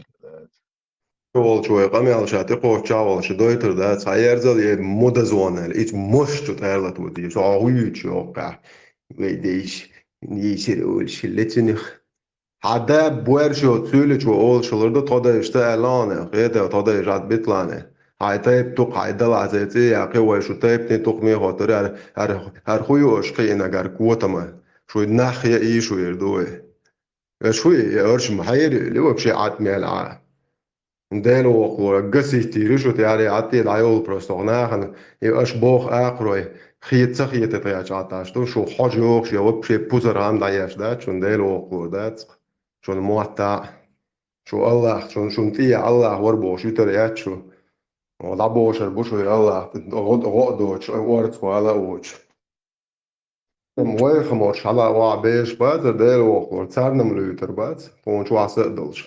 Чу волчу вай къамел ша тӀекхочча волчу дойтур дац, хьан ерзал е мудазонал, ич мощу тӀерлат ву дийш, хьо гӀуьйчу йоккхахь. Вай дейш, йийсира уьлуш хилла цуьнах. Хьан да боьрша йоцу суьйлачо олуш хилар ду, тхо дайшца аьлла хьуна, хета тхо дайша Ӏад битлане. Хьайн тайп тукха хьайн дала цӀе яккхи вай шу тайпни тукхаме а хоттур, ар, ар, ар хӀу ю аша кхиънаг ар котама? Шуй нах я ийшуьйр ду вай. Аша хӀу и, аша ма хьайр или вообще Ӏад мел Ӏа? Дела воккхалора, гасийтийра шу тӀаьхьара, Ӏад тӀе дӀайолу просто нахана, и аша боху акхарой, хета ца хета тхаьча Ӏад аш ду, шу хьожа йохуш я вообще пузар хьан дӀаеш дац, шун Дела воккхалора дац. Шуна мотта а, шу Аллах, шуна, шуна тӀе Аллах вара бохуш, витар яц шу. О, дӀабошар бу шуй Аллах, гӀо-, гӀо а доцуш, орца вала а воцуш. Вайхаморш хьала а ваха беш бацара Дела воккхалора, царна-м луьйтур бац, тхуна чохь са а долуш.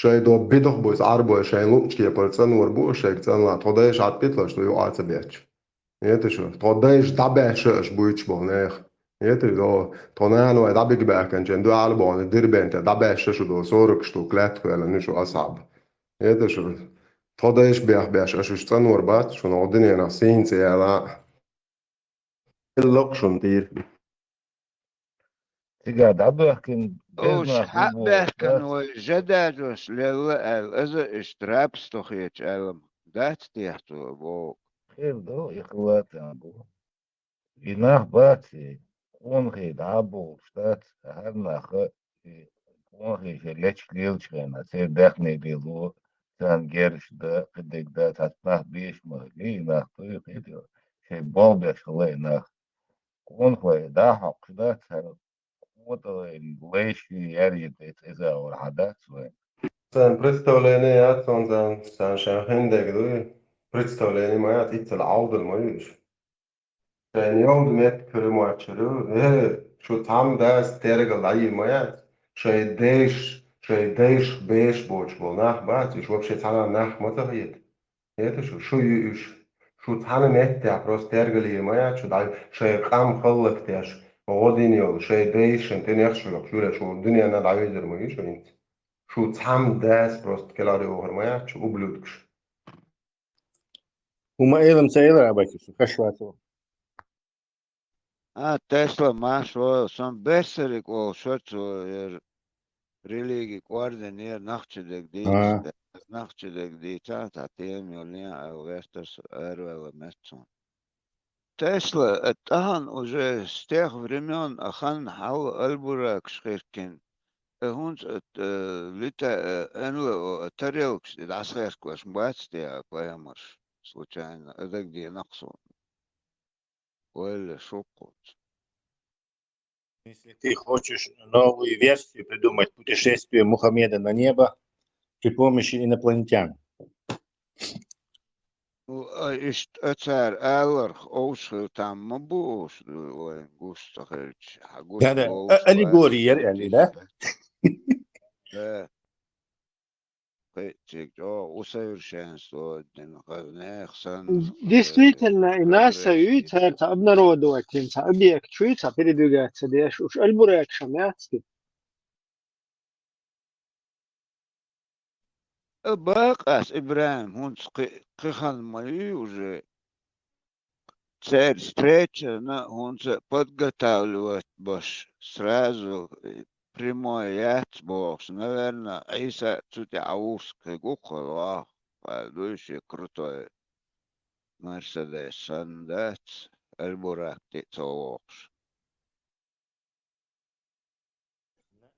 Шайн дог бидах буьйса Ӏарбой, шайн луъучу кепара цӀанор бу аш шайга цӀанлахь, тхо дайша Ӏад питлаш ду юкъа а ца бетташ. Эта шу, тхо дайша дӀабаьшша аш буьйцуш болу нехан. Эта шу, тхо нана вай дӀабига баьхкинчен дуьхьал боху, дирбен тӀе дӀабаьшша шу долу сорок штук лаьттах ваьлла шу асхьаб. Эта шу, тхо дайша бех беш аш уьш цӀанор бац, шуна гӀо дуьненах сийна цӀе яла а. Ил локхушун тӀера. Цигахь дӀабоьхкина Ош безна хӀаъ хӀун бехкан боху вай жадажош лелла аьлла, аза иштта рабство хеташ аьлла-м дац техьа цо боху. Хир ду, и хилла тан бу. И нах бац и, къонахий дӀа а бовлуш дац, хӀара нах а, и къонахий шайн лечкъа лелачу хенахь, церан даьхни лело, царна герзаш дан, кхидерг дан, цхьацца нах беш ма хили, и нах дуй, кхидерг, шайн болх беш хилла и нах. Къонахой дӀа а хьокхуш дац, хӀара къоталайн лайш яьржина тӀе иза а вара хьан дац вайн? Сан представление яц, сон сан, сан шайн хиндерг дуй, представление ма яц, иццал Ӏовдал ма ю уьш. Шайн йолу метта кхуьра моьттуш ю, э, шу цхьамма дас тергал дӀайийр ма яц, шайн дайш, шайн дайшах беш боцуш болу нах бац, уьш вообще цхьана нах ма ца хета. Эта шу, шу ю уьш. Шу цхьана меттехь просто тергалийр ма яц, шу дӀа шайн къам хӀаллакдеш, гӀо дина йолу, шайн дайшна тӀе нехаш хьоькхуш, юьреш волу дуьненна дӀавизар ма ю шу хӀинца. Шу цхьамма дас просто кӀелхьара йохур ма яц, шу ублюдкаш. ХӀума элам ца элира, Абакир, шу хаш вацо. А, Тесла, марша вогӀийла, сан берсариг олу шо цо, яра религи кӀордина яра, нах чу дерг дийцаш, А. нах чу дерг дийцахь, цхьа тема йолу ян аьлла гӀертара со, араваьлла меттана. Тесла, а, тахана уже с тех времён, а, хан хьалла Альбуракаш хиркина, а, хӀунца, а, лита, а, НЛО, а, тарелкаш и дӀасахеркалаш ма бац те, а, пайхамарш, случайно, а, дагадеана-кх суна. Ойла шуккхуц. Если ты хочешь новую версию придумать, путешествие Мухаммеда на небо при помощи инопланетян. Ну, а, иштта а цара аларх овш хила там ма бу, овш, вайн гуш ца хилча, хьан гуш Да-да, а-, аллегория яра аьлла, да? Да. Кхин а цига чӀогӀа усовершенствовать дина хаза нехан санна. Действительно, и НАСА-ю цара цхьа обнародовать йина цхьа объект, чуьйцахь передвигаться деш, уьш Альбуракаш-м яц те. А бакъ ас, ИбрахӀим, хӀунца кхи-, кхин хан ма юй уже. Церан встречана хӀунца подготавливать беш, сразу, э, прямой яц бохуш, наверное, Ӏийса цу тӀе Ӏовуссу кхин гу-кх ваха, хьал дуй шен крутой Мерседес санна дац, Альбурак тӀе а ца вохуш.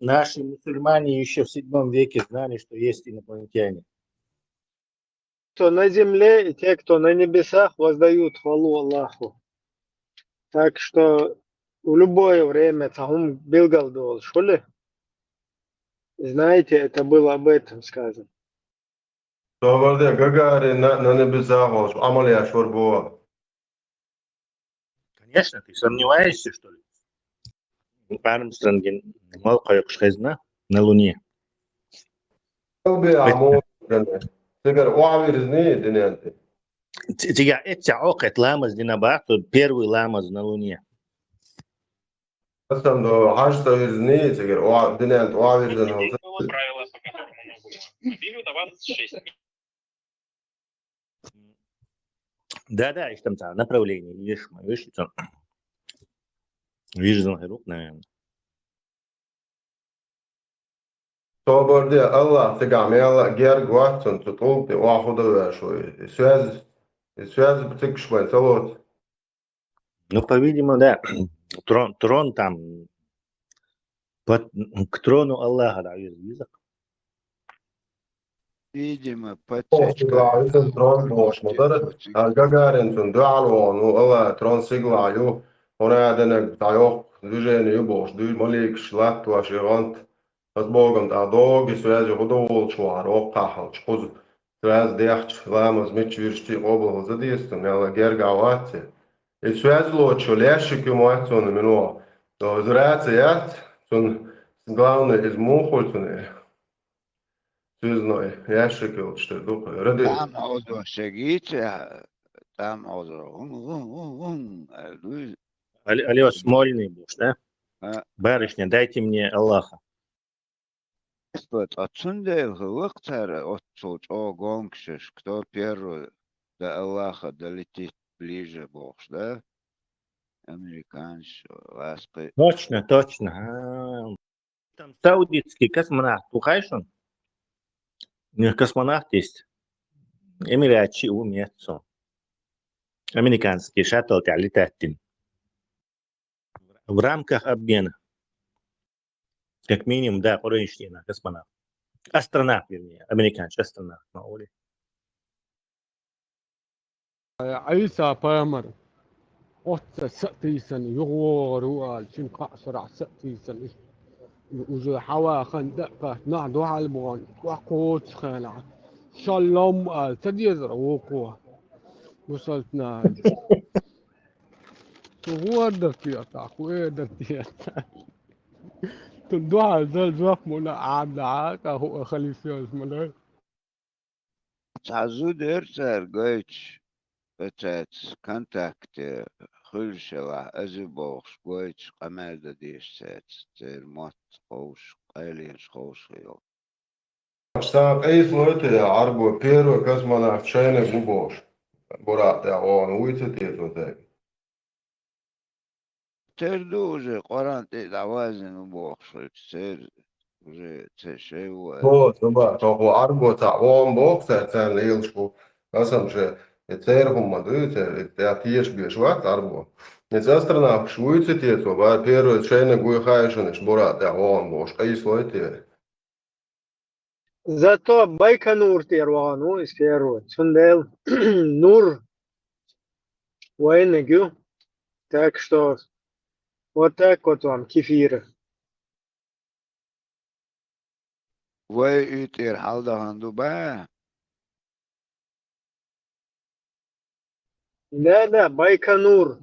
Наши мусульмане ещё в седьмом веке знали, что есть инопланетяне. Кто на земле и те, кто на небесах, воздают хвалу Аллаху. Так что в любое время цхьа хӀума билгалдолуш хуьлу, знаете, это было об этом сказано. Собар де, Гагарин на, на небесах волчу Ӏамал еш вара боху. Конечно, ты сомневаешься, что ли? Армстронген мал кхойкхуш хезна на Луне. Цига охьавирзиний динен тӀе? Ц-, цига эццехь Ӏокхетта ламаз дина бах, цо первый ламаз на Луне. Асан до хьаж ца вирзиний, цигара охьа-, динен тӀе охьавирзина хӀума ца. Да, да, иштта цхьа направление еш ма еш, цо вирзина хир ву, наверное. Собар де, Аллах цигахь мелла а герга вац цунна, цу тӀулг тӀе охьа хӀун дан веш ву. И соьз, и соьз цига шпайн ца лоцу. Ну, по-видимому, да. Трон, трон там под, к трону Аллаха, да, виза. Видимо, О, подсечка. Сиглахь ю, цуьнан трон бохуш ма дара. Гагарин цунна дуьхьал вахана ву, ала, трон сиглахь ю. ХӀунда аьлла динарг цхьа йоккха движение ю бохуш, дуьйна маликаш латтош и гӀант. Ас боху-м тӀаккха догу и соьз хӀун дан волчу вахара, воккхахьалчу кхуза. Сразу дехча, ламаз мичча вирча а къобал хила ца деза цунна, аьлла, герга вац. И связь лоцуш йола ящик ю моац цунна, мин ваха. Оза раца яц, цунна главное, иза муха хуьлу цунна. Связной ящик йолчу тера ду-кх, ради. Там хьозо шегийча, там хьозо. Гун, гун, гун, гун, аьлла дуй. Алё-, алё, Смольный бу, да? А. Барышня, дайте мне Аллаха. Ткъа цундела хилла-кх цара оццул чӀогӀа гонкашаш, кто первый до Аллаха долетит ближе бохуш, да? Американцаш, ласкхи. Точно, точно. А. Там саудитский космонавт ву хаьий шуна? У них космонавт есть. Эмиратчий ву меттаца. Американский шаттл тӀехь летать дина. В рамках обмена. Как минимум, да, къурайш дина космонавт. Астронавт, вернее, американский астронавт, ма олий. Ӏийса пайхамар оццул са а тийсина юхавогӀур ву аьлла, шина кхаа шарахь са а тийсина, уже хьаваха дакъа нах дуьхьал бахана, кхоччу хенахь, шаллом аьлла, ца дезара вукхо? Мусалт наха. Цу хӀун эр дара те, тӀаккха хӀун эр дара те? Цунна дуьхьал дала жоп муна Ӏадда, тӀаккха хӀун халис йолуш ма дара. Цхьа зуда яра цара гойтуш, оцаьрца контакте хуьлуш елахь, аза бохуш гойтуш, къамел дан дезаш цаьрца, церан мотт ховш, къайленаш ховш хилла. Сан къийсалой те, Ӏарбо первый космонавт шайниг ву бохуш, Буракъ тӀехь вогӀу, вуй ца тетар цаьрга? Тера ду уже, Къуръан тӀе а дӀавазина ву бохуш хилча, церан уже ца шай ву аьлла. О, ца ба, тохо Ӏарбо цхьаъ вогӀу боху цара, царна лелаш ву. Аса-м ша, и церан хӀума ма ду, и церан, и тӀе тешаш беш вац Ӏарбо. Иза астронавташ вуй ца тетар, бара первый шайниг вуй хаьий шуна, иштта Буракъ тӀехь вогӀу бохуш, къийсалой те? Зато Байконур тӀера вахана ву иза первый. Цундела Нур вайниг ю. Так что вот так вот вам, кефиры. Вай и тӀера хьаладахана ду, ба? Да, да, Байконур.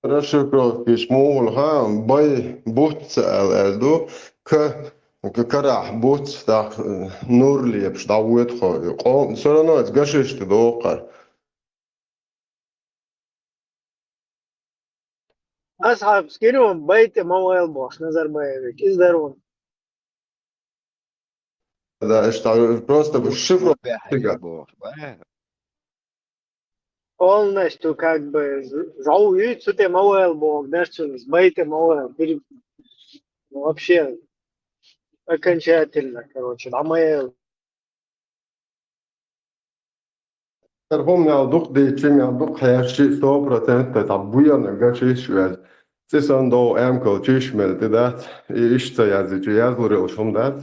Расшифровкаш муха хуьлу хаьа, бай буц аьлла аьлла ду, к, к, карахь буц, тӀаккха, э, нур лепаш дӀавоьду хьо. Къо-, всё равно иза гашишка доккхура. Ас хьан скинь ван бай тӀе ма вайл бохуш, Назарбаевич, иза дара ван. Да, иштта просто шифровка бохуш, бай. Полностью, как бы, ж-, жов ю, цу тӀе ма вайл боху, даш цунна, бай тӀе ма вайл, пере-, вообще окончательно, короче, дӀа ма яйл. Цара хӀума мел дукха дийцча, мел дукха хьаьрча, сто процентов цхьа буьйранна ган чийсаш веза. ЦӀе санна догӀу аьмкал чийсаш мел тӀе дац, и иштта ца яздича, язлур йолуш хӀума дац,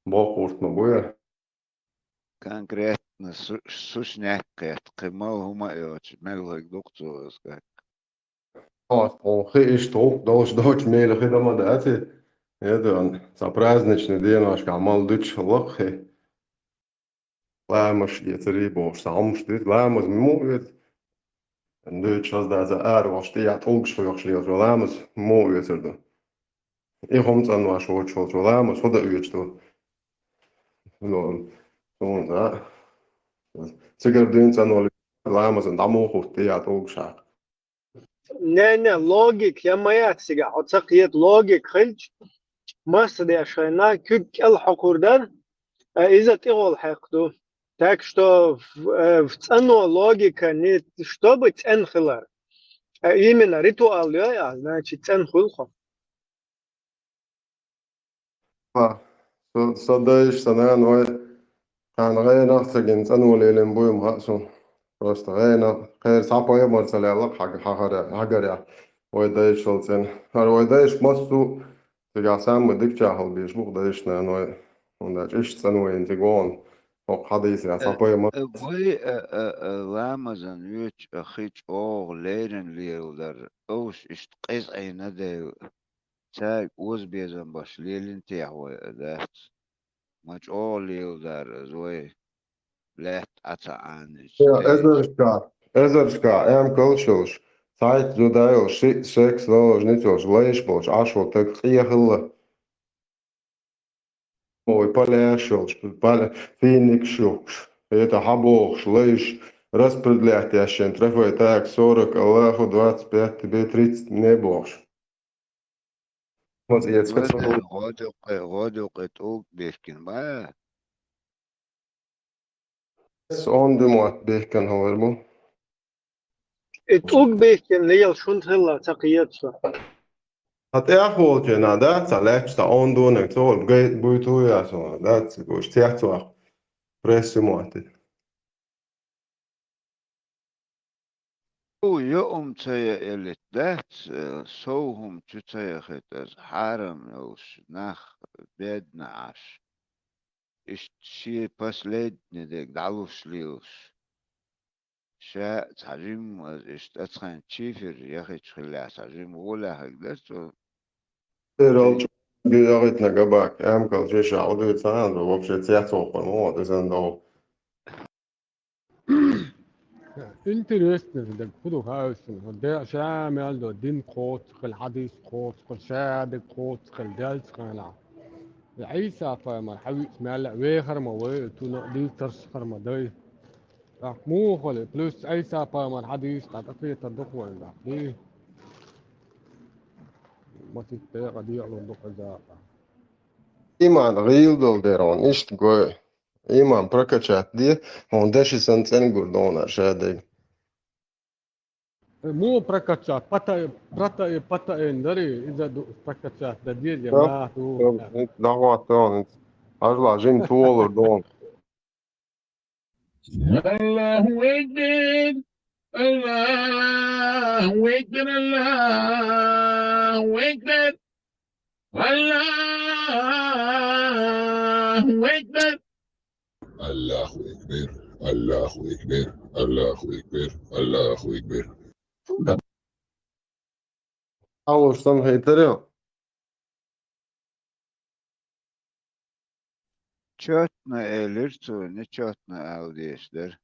боккхурт ма буй. Конкретно су-, сушняк кхетта, кхин мала хӀума а йоцуш, мел хӀига дукха цо аса гакка. Хьо хи иштта гӀуллакх долуш доцуш мела хи дан ма дац и. Эдон, цхьа праздничный деношкахь мала дуьтуш лакха хи. Ламазаш эцарий бохуш, цхьа хӀумаш ду. Ламаз муха оьцу? Дуьйцуш хаза дац, ара вахча тӀе а тӀулгаш хьоьхуш лелаш ван ламаз муха оьцур ду? И хӀума цӀанвеш воцуш волчо ламаз хӀун дан оьцуш ду? Ну, суна, а? Цигара дуьйна цӀанвала ламазан дӀа муха хӀутту тӀе а тӀулгаш хьакха? Не, не, логика я ма яц цигахь, хьо ца кхета, логика хилча, массадеш хенна куьг кӀел хьокхур дара, а иза тӀехула хьекх ду. Так что, в-, э, в цӀано логика не чтобы цӀена хилар, а именно ритуал йой а, значит, цӀена хуьлу хьо. Ха, со, со дайша, сан нана вай, кхана гӀенах а ца гина, цӀано лелийна буй ма хаьа суна. Просто гӀенах, кхера цхьа пайхамар ца лелла-кх хьаг-, хьахара-, хьагарехь, вай дайшал цӀена. ХӀара вай дайша массо а цигахь самый дикачахьал беш бу-кх дайша, нана вай. ХӀунда аьлча иштта цӀанвайна цига вогӀу, хӀокху хьадийсехь цхьа пайхамар. Э, вай, э, э, э, ламазан оьцу, э, хи чӀогӀа леррина лелар, овш иштта къиза Ӏийна дела. Цаьрга озабезам беш лелийна техьа вай, а дац? ма чӀогӀа леладар из вай лаьтта Ӏа ца Ӏанича Йо, тӀе. эзаршка, эзаршка, эмкалш йолуш, цхьайтта зуда йолуш, ши-, шекс долуш, ницкъ йолуш, лайш болуш, Ӏаш волу таг къе хилла. Ой, паляш йолуш, паля-, финикаш юхкуш, это хьабохуш, лайш, распределять еш шен трофей, так, сорок Аллаху, двадцать пять тебе, тридцать мне бохуш. Маца эцкъа ца вуй. ГӀодукъе, гӀодукъе тӀулг бехкина ма. Ас онда мотт бехкан хьалар бу. И тӀулг бехкина лела шунта хилла ца кхета со. Хьан тӀехь волчу а дац, цхьа лаьтташ цхьа онда донаг, цо гайта буьйту яц, дац, гуш, цец ваха. Пресс мотт. Ю, юум ца яа элит дац, э, сов хӀума чу ца яхийта аса, хьарам йолуш, нах бедна Ӏаш. Иштта шен последний дерг дӀалуш лелаш. Ша цхьа жимма аса иштта ацхьан чифер яхича хиллехь, цхьа жимма гӀолехьаг дара цо. Эралчу яхийтина габак, эмкал чеша хьалдуьйцу, цхьаьна вообще цец воккхур ма вац, изан дов. Интересно, дерг кху ду хаьвсина. Де ша мел до дин кхоца хила, хьадис кхоца хила, ша дерг кхоца хила, делца хила. Ӏийса пайхамар хьавиъ мел вехар ма вай, туна дийцарш хар ма дай. ТӀаккха муха хила, плюс Ӏийса пайхамар хьадис тӀа тӀакхетар ду хӀун дац. Ди. Масит тӀекъа диалог ду хаза. Иман гӀийла долу дера ван, иштта гой. Иман прокачать де, хьуна деши сан цӀенгур дона ша дег. Муха прокачать, пата, прата, пата эн дари, иза ду прокачать да деза, Да. Да, ду. ДагӀот дона, хьажла жин толур дона. الله أكبر. الله أكبر. الله أكبر. الله أكبر. الله أكبر. الله أكبر. الله أكبر. الله أكبر. Алуш сан хайтарел. Чётно элира цо, нечётно ала дезаш дара.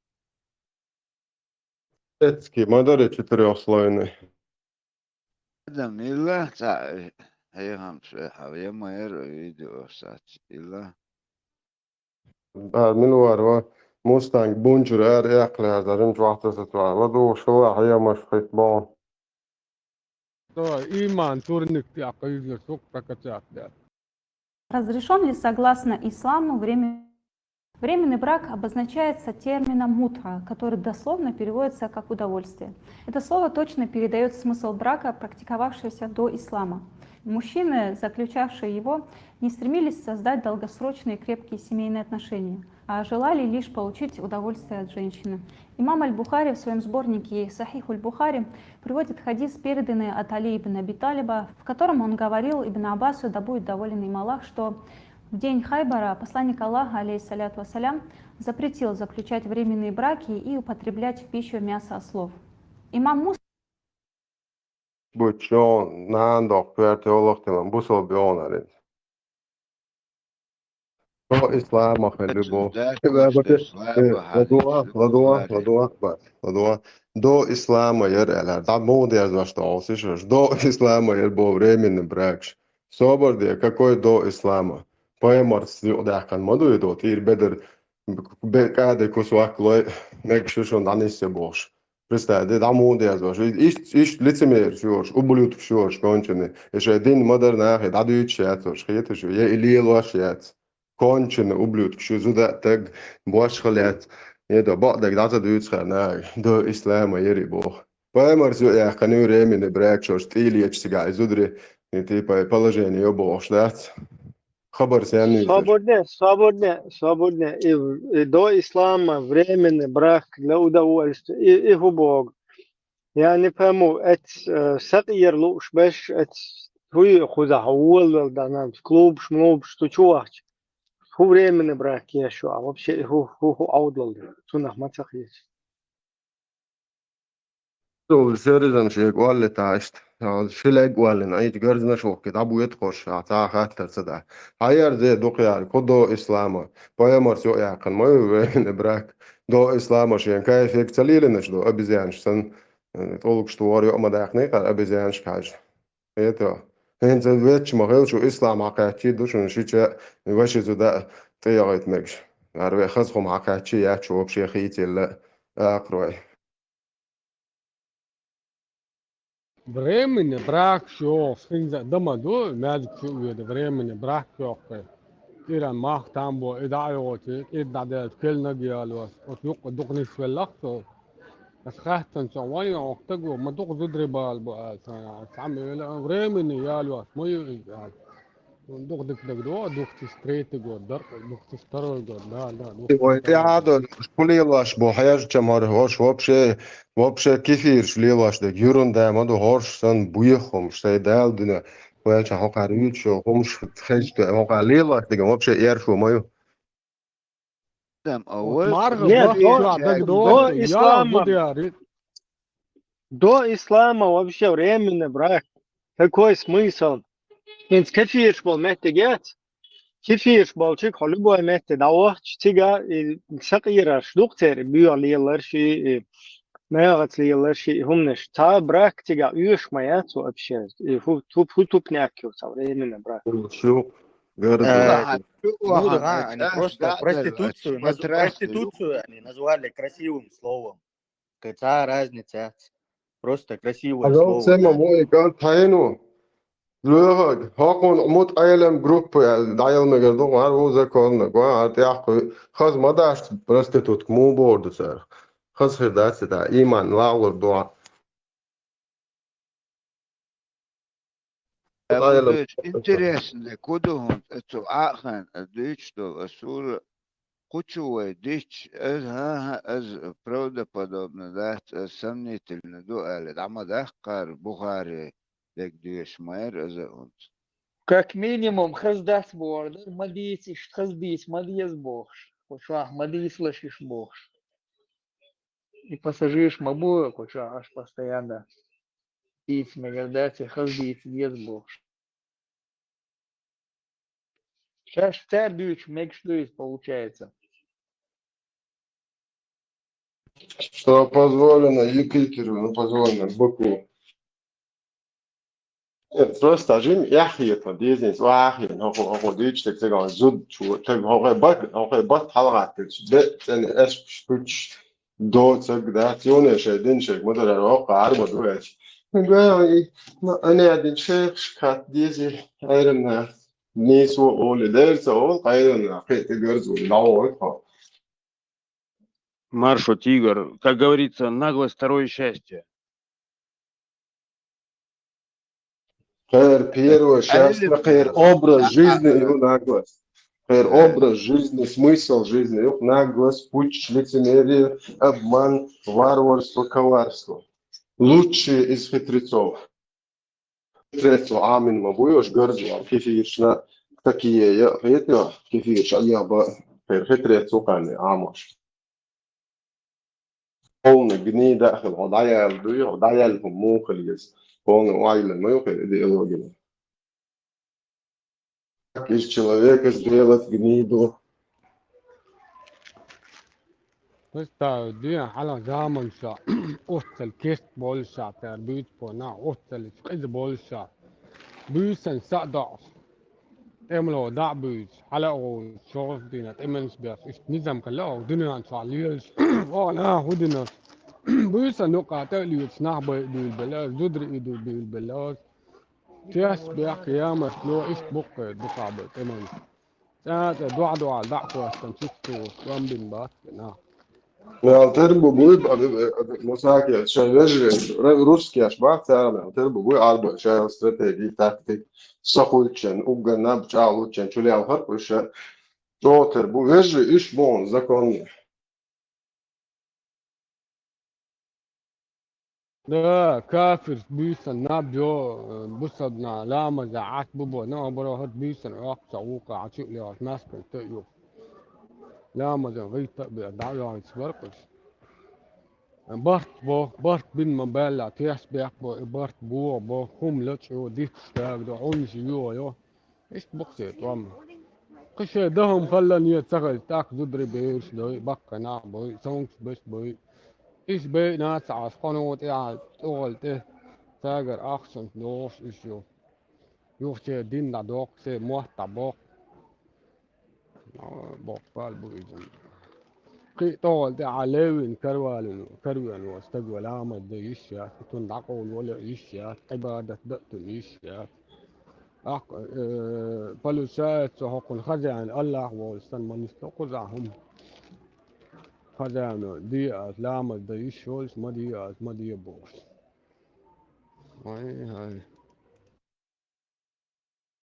Эцки, ма дари четырёхслойный. Адам илла цхьа хьехам шайхьа, я ма яра видео сац илла. А, минвар ва Мустанг бунчур ар экхлер, дарин чохтаса цва. Ладу шула хьемаш хит бон. То иман турник тӀехь къизлар сук прокачать да. Разрешен ли согласно исламу времен-, временный брак обозначается термином мутха, который дословно переводится как удовольствие. Это слово точно передает смысл брака, практиковавшегося до ислама. Мужчины, заключавшие его, не стремились создать долгосрочные крепкие семейные отношения, а желали лишь получить удовольствие от женщины. Имам Аль-Бухари в своем сборнике Сахихуль Бухари приводит хадис, переданный от Али ибн Аби Талиба, в котором он говорил Ибн Аббасу, да будет доволен им Аллах, что в день Хайбара посланник Аллаха, алейхиссаляту вассалям, запретил заключать временные браки и употреблять в пищу мясо ослов. Имам Муслим Бу чон нан док пер теолог тема бусал бионарин. До ислама хали бо. Ладуа, ладуа, ладуа, ба, ладуа. До ислама яр элар. Да модерзаш да олсиш. До ислама яр бо временный бракш. Собар де, какой до ислама? Пайхамарс юкъдяхкан ма дуй до, тир бедар бе-, каде кусвак лой, мегаш шун даниссе бохш. Представь, де, да модерзаш. Иш, иш лицемер шуш, ублюдок шуш, конченый. И шай дин мадар нахи, да дуйч яц, шхета шу, е илиелош яц. Конченый ублюдок шу, зуда таг, бош халец. Е да бакъ даг да за дуйч хана, до ислама яри бох. Пайхамарс юкъдяхкан временный брак шуш, тӀилеча цига, и зудри, и типа положение ё бохш дац. Хабар сен Собарне, собарне, собарне. И, и до ислама временный брак для удовольствия. И, и хубог. Я не пойму, эц, э, сакъир луш беш, эц хуй хуза, уоллал да нам, клубш, мубш, ту чувахч. Ху временный брак я шу, а вообще и ху, ху, ху аудлал. Цунах ма цахъеш. Цул сервизам шега оаллита иштта. Ши лег оаллина, айта гарзна шухки, дӀабойтахуш, а цхьа хаттар ца дахь. Хьаярзе дукха яра, кху до ислама. Пайхамарс йоӀ яьккхина ма ю, временный брак. До ислама шен кайфег ца лелинаш ду, обезьянаш сан, э, тӀулгаш тохар йоӀ ма даьккхина кхара обезьянашка хьажа. ХӀета. ХӀинца вецча ма хилча, ислам хьакхаьччий ду шуна шича, ваши зуда тӀаягӀайта мегаш. Ара ве хаза хӀума хьакхаьччий яц шу вообще хийцилла акхарой. Временный брак шо, хинза дама ду, маьждиг шу веда, временный брак шо кхе. Кира мах там бо, и дӀа йогӀочи, и дӀа дел, кел наг ялос, от юкъа дукха нисвеллах со. Ас хаттан со, вай, охтаг во, ма дукха зудри бал бо, а, са, а, сам эла, временный ялос, ма ю, а. Дух дикнаг до, две тысячи третий год, да, две тысячи второй год, да, да, Вай две тысячи второй год. ТӀаьхьа долуш, шу лелош бу хьежача мара, хӀорш вообще, вообще кефираш лелош дерг. Юрунда ма ду хӀорш санна буьйха хӀумаш, сайн Дала дуьне. Вайча хӀокхара юьйцу хӀумаш хезча, хӀокхара лелош дерг вообще эрфу ма ю. Там, а Вот вот марха Нет, бахча до, даг до, до ял ислама. Гуд яри. До ислама вообще временный брак. Какой смысл? ХӀинца кефираш болу меттиг яц. Кефираш болчиг хьо любой метте дӀавахча, цига и сакъераш дукха церан, боьха леларш и, и мегӀац леларш и хӀуманаш. Цхьа брак цига оьшуш ма яц вообще. И хӀу, хӀу, хӀу тупняккхи со временный брак. Шу, гара Э, ду. Ага, шу ну да, ваха, они а, просто да, да, проституцию, наз-, смотря, проституцию они назвали красивым словом. Какая разница? Просто красивое Алло, слово, Сема, да. Мой кан тайну. Лоьхаг, хӀокхун мут Ӏелам группа аьлла, дӀаяла мегар ду, гӀар ву законна, гӀар тӀехь кхуьу. Хаза ма дац проститутка, муха бохур ду цара? Хаза хир дац и да, иман лагӀлур ду. Эл дуьйцу, интересно, ку ду хӀунца, цу Ӏахана дуьйцуш долу, ас сура кхучу вай дичча, аз, хӀан-хӀа, аз правдоподобно дац, аз сомнительно ду аьлла, дӀа ма даккхара Бухари дерг доьшуш ма яра аза хӀунца. Как минимум, хаза дац бохур дара, ма дийца иштта, хаза дийца ма деза бохуш, кху чохь ма дийцалаш иштта бохуш. И пассажирш ма бу, кху чохь аш постоянно. Дийца мегар дац, и хаза дийца деза бохуш. Шаьш цара дуьйцуш мегаш ду иза, получается. Что позволено Юпитеру, но позволено быку. Нет, просто жим яхьета, дезинца, вахьена, хӀокху, хӀокху дийчу таг цигахь зуд чу, таг хӀокху бат, хӀокху бат хьалагӀаттачу, де, цӀена эшпаш куьч, доцаг, да, цуьнан шайн дин шайга ма дара, хӀокху Ӏарба ду аьлча. Га, и, ну, ана дин шайх шкат дези, айрана, нийсо олу, дерца олу, айрана, кхетта гарзо, дӀавойтхьо. Маршо тигр, как говорится, наглость второе счастье. Кхера первое счастье, кхера образ жизни и наглость. Кхера образ жизни, смысл жизни, и наглость, путч, лицемерие, обман, варварство, коварство. Лучшие из хитрецов. Хитрецо Ӏамин ма бу, ош гарзо, кефиршна такие я, хетё, кефирш а я ба, хер хитрецо кхане Ӏамош. Полный гнида хил, хьо дӀаяьлла дуй, хьо дӀаяьлла хӀума муха хила еза. Полный вайла ма ю хир идеология. Как из человека сделать гниду? Представь, дуьйна хьалха заманчохь оццал керт боллушехь, цара буьйцу понах, оццал иза къиза боллушехь. Буьйсан са а доӀуш, тӀемало дӀа а буьйцуш, хьала а гӀовлуш, чогӀуш дийна тӀеманаш беш, иштта низам кхелла оха дуьнен чохь лелаш. Оха наха хӀун дина? Буьйсан юкъа тӀе а лоьцуш, нах бай а буьйлабелла, зударий а ду буьйлабелла. Тес бехк ямарт ло, иштта буккхе дукха бай тӀеман. ЦӀа-цӀа дуьхьа-дуьхьал дӀа а хӀоттан, чуьра чу тӀом бина бац нах. Мел тера бу буй, а, а, а, Мусаке, шайн вежарий, р-, русскеш бац, цара мел тера бу буй, Ӏарбой шайн стратеги, тактик, сахуьлчен, уггар наб чӀагӀлуччен, чулелхар уьш, чӀогӀа тера бу. Вежарий уьш боху законна. Да, кафирш буьйсан наб йо, э, бусалба нах ламаза Ӏаш бу бо, наоборот, хӀара буьйсан Ӏохкуш, вукху Ӏачу а лехаш, маьршкан тӀе а ю. Ламазан гӀийтта а бе, дӀа а йоьллуш бара кхуьш. Барт бо, барт бин ма баьлла, тес бекх бо, и барт бо, бо, хӀума лачо, диц стаг до, хӀунаш йо, йо. Иштта бу-кх шен тӀом. Кхы шен дахам халлане ца хилча, тӀаккха зударий бераш дой, баккхий нах бой, цомгаш беш бой. Иш бейна ца Ӏаш, хьо тӀехьа, тӀогӀал тӀе, цаьгара ахчанца догӀуш иш ю. Юхаче дин дӀадоккху, се мотт дӀабоккху. Боккхал бу иза. Кхин а тӀогӀал тӀе Ӏа леввина карвалуьйту, карвен волу стаг вала ламаз дан йиш яц, цунна дӀакъовла вала йиш яц, Ӏибадат дан а цунна йиш яц. Аккха, э, получается, хӀокхунна хазаьна Аллах волуш санна, ма нисдо кхузахь хӀума. Хазаьна де ас, ламаз дан йиш йолуш, ма де ас, ма де бохуш. Ай, ай.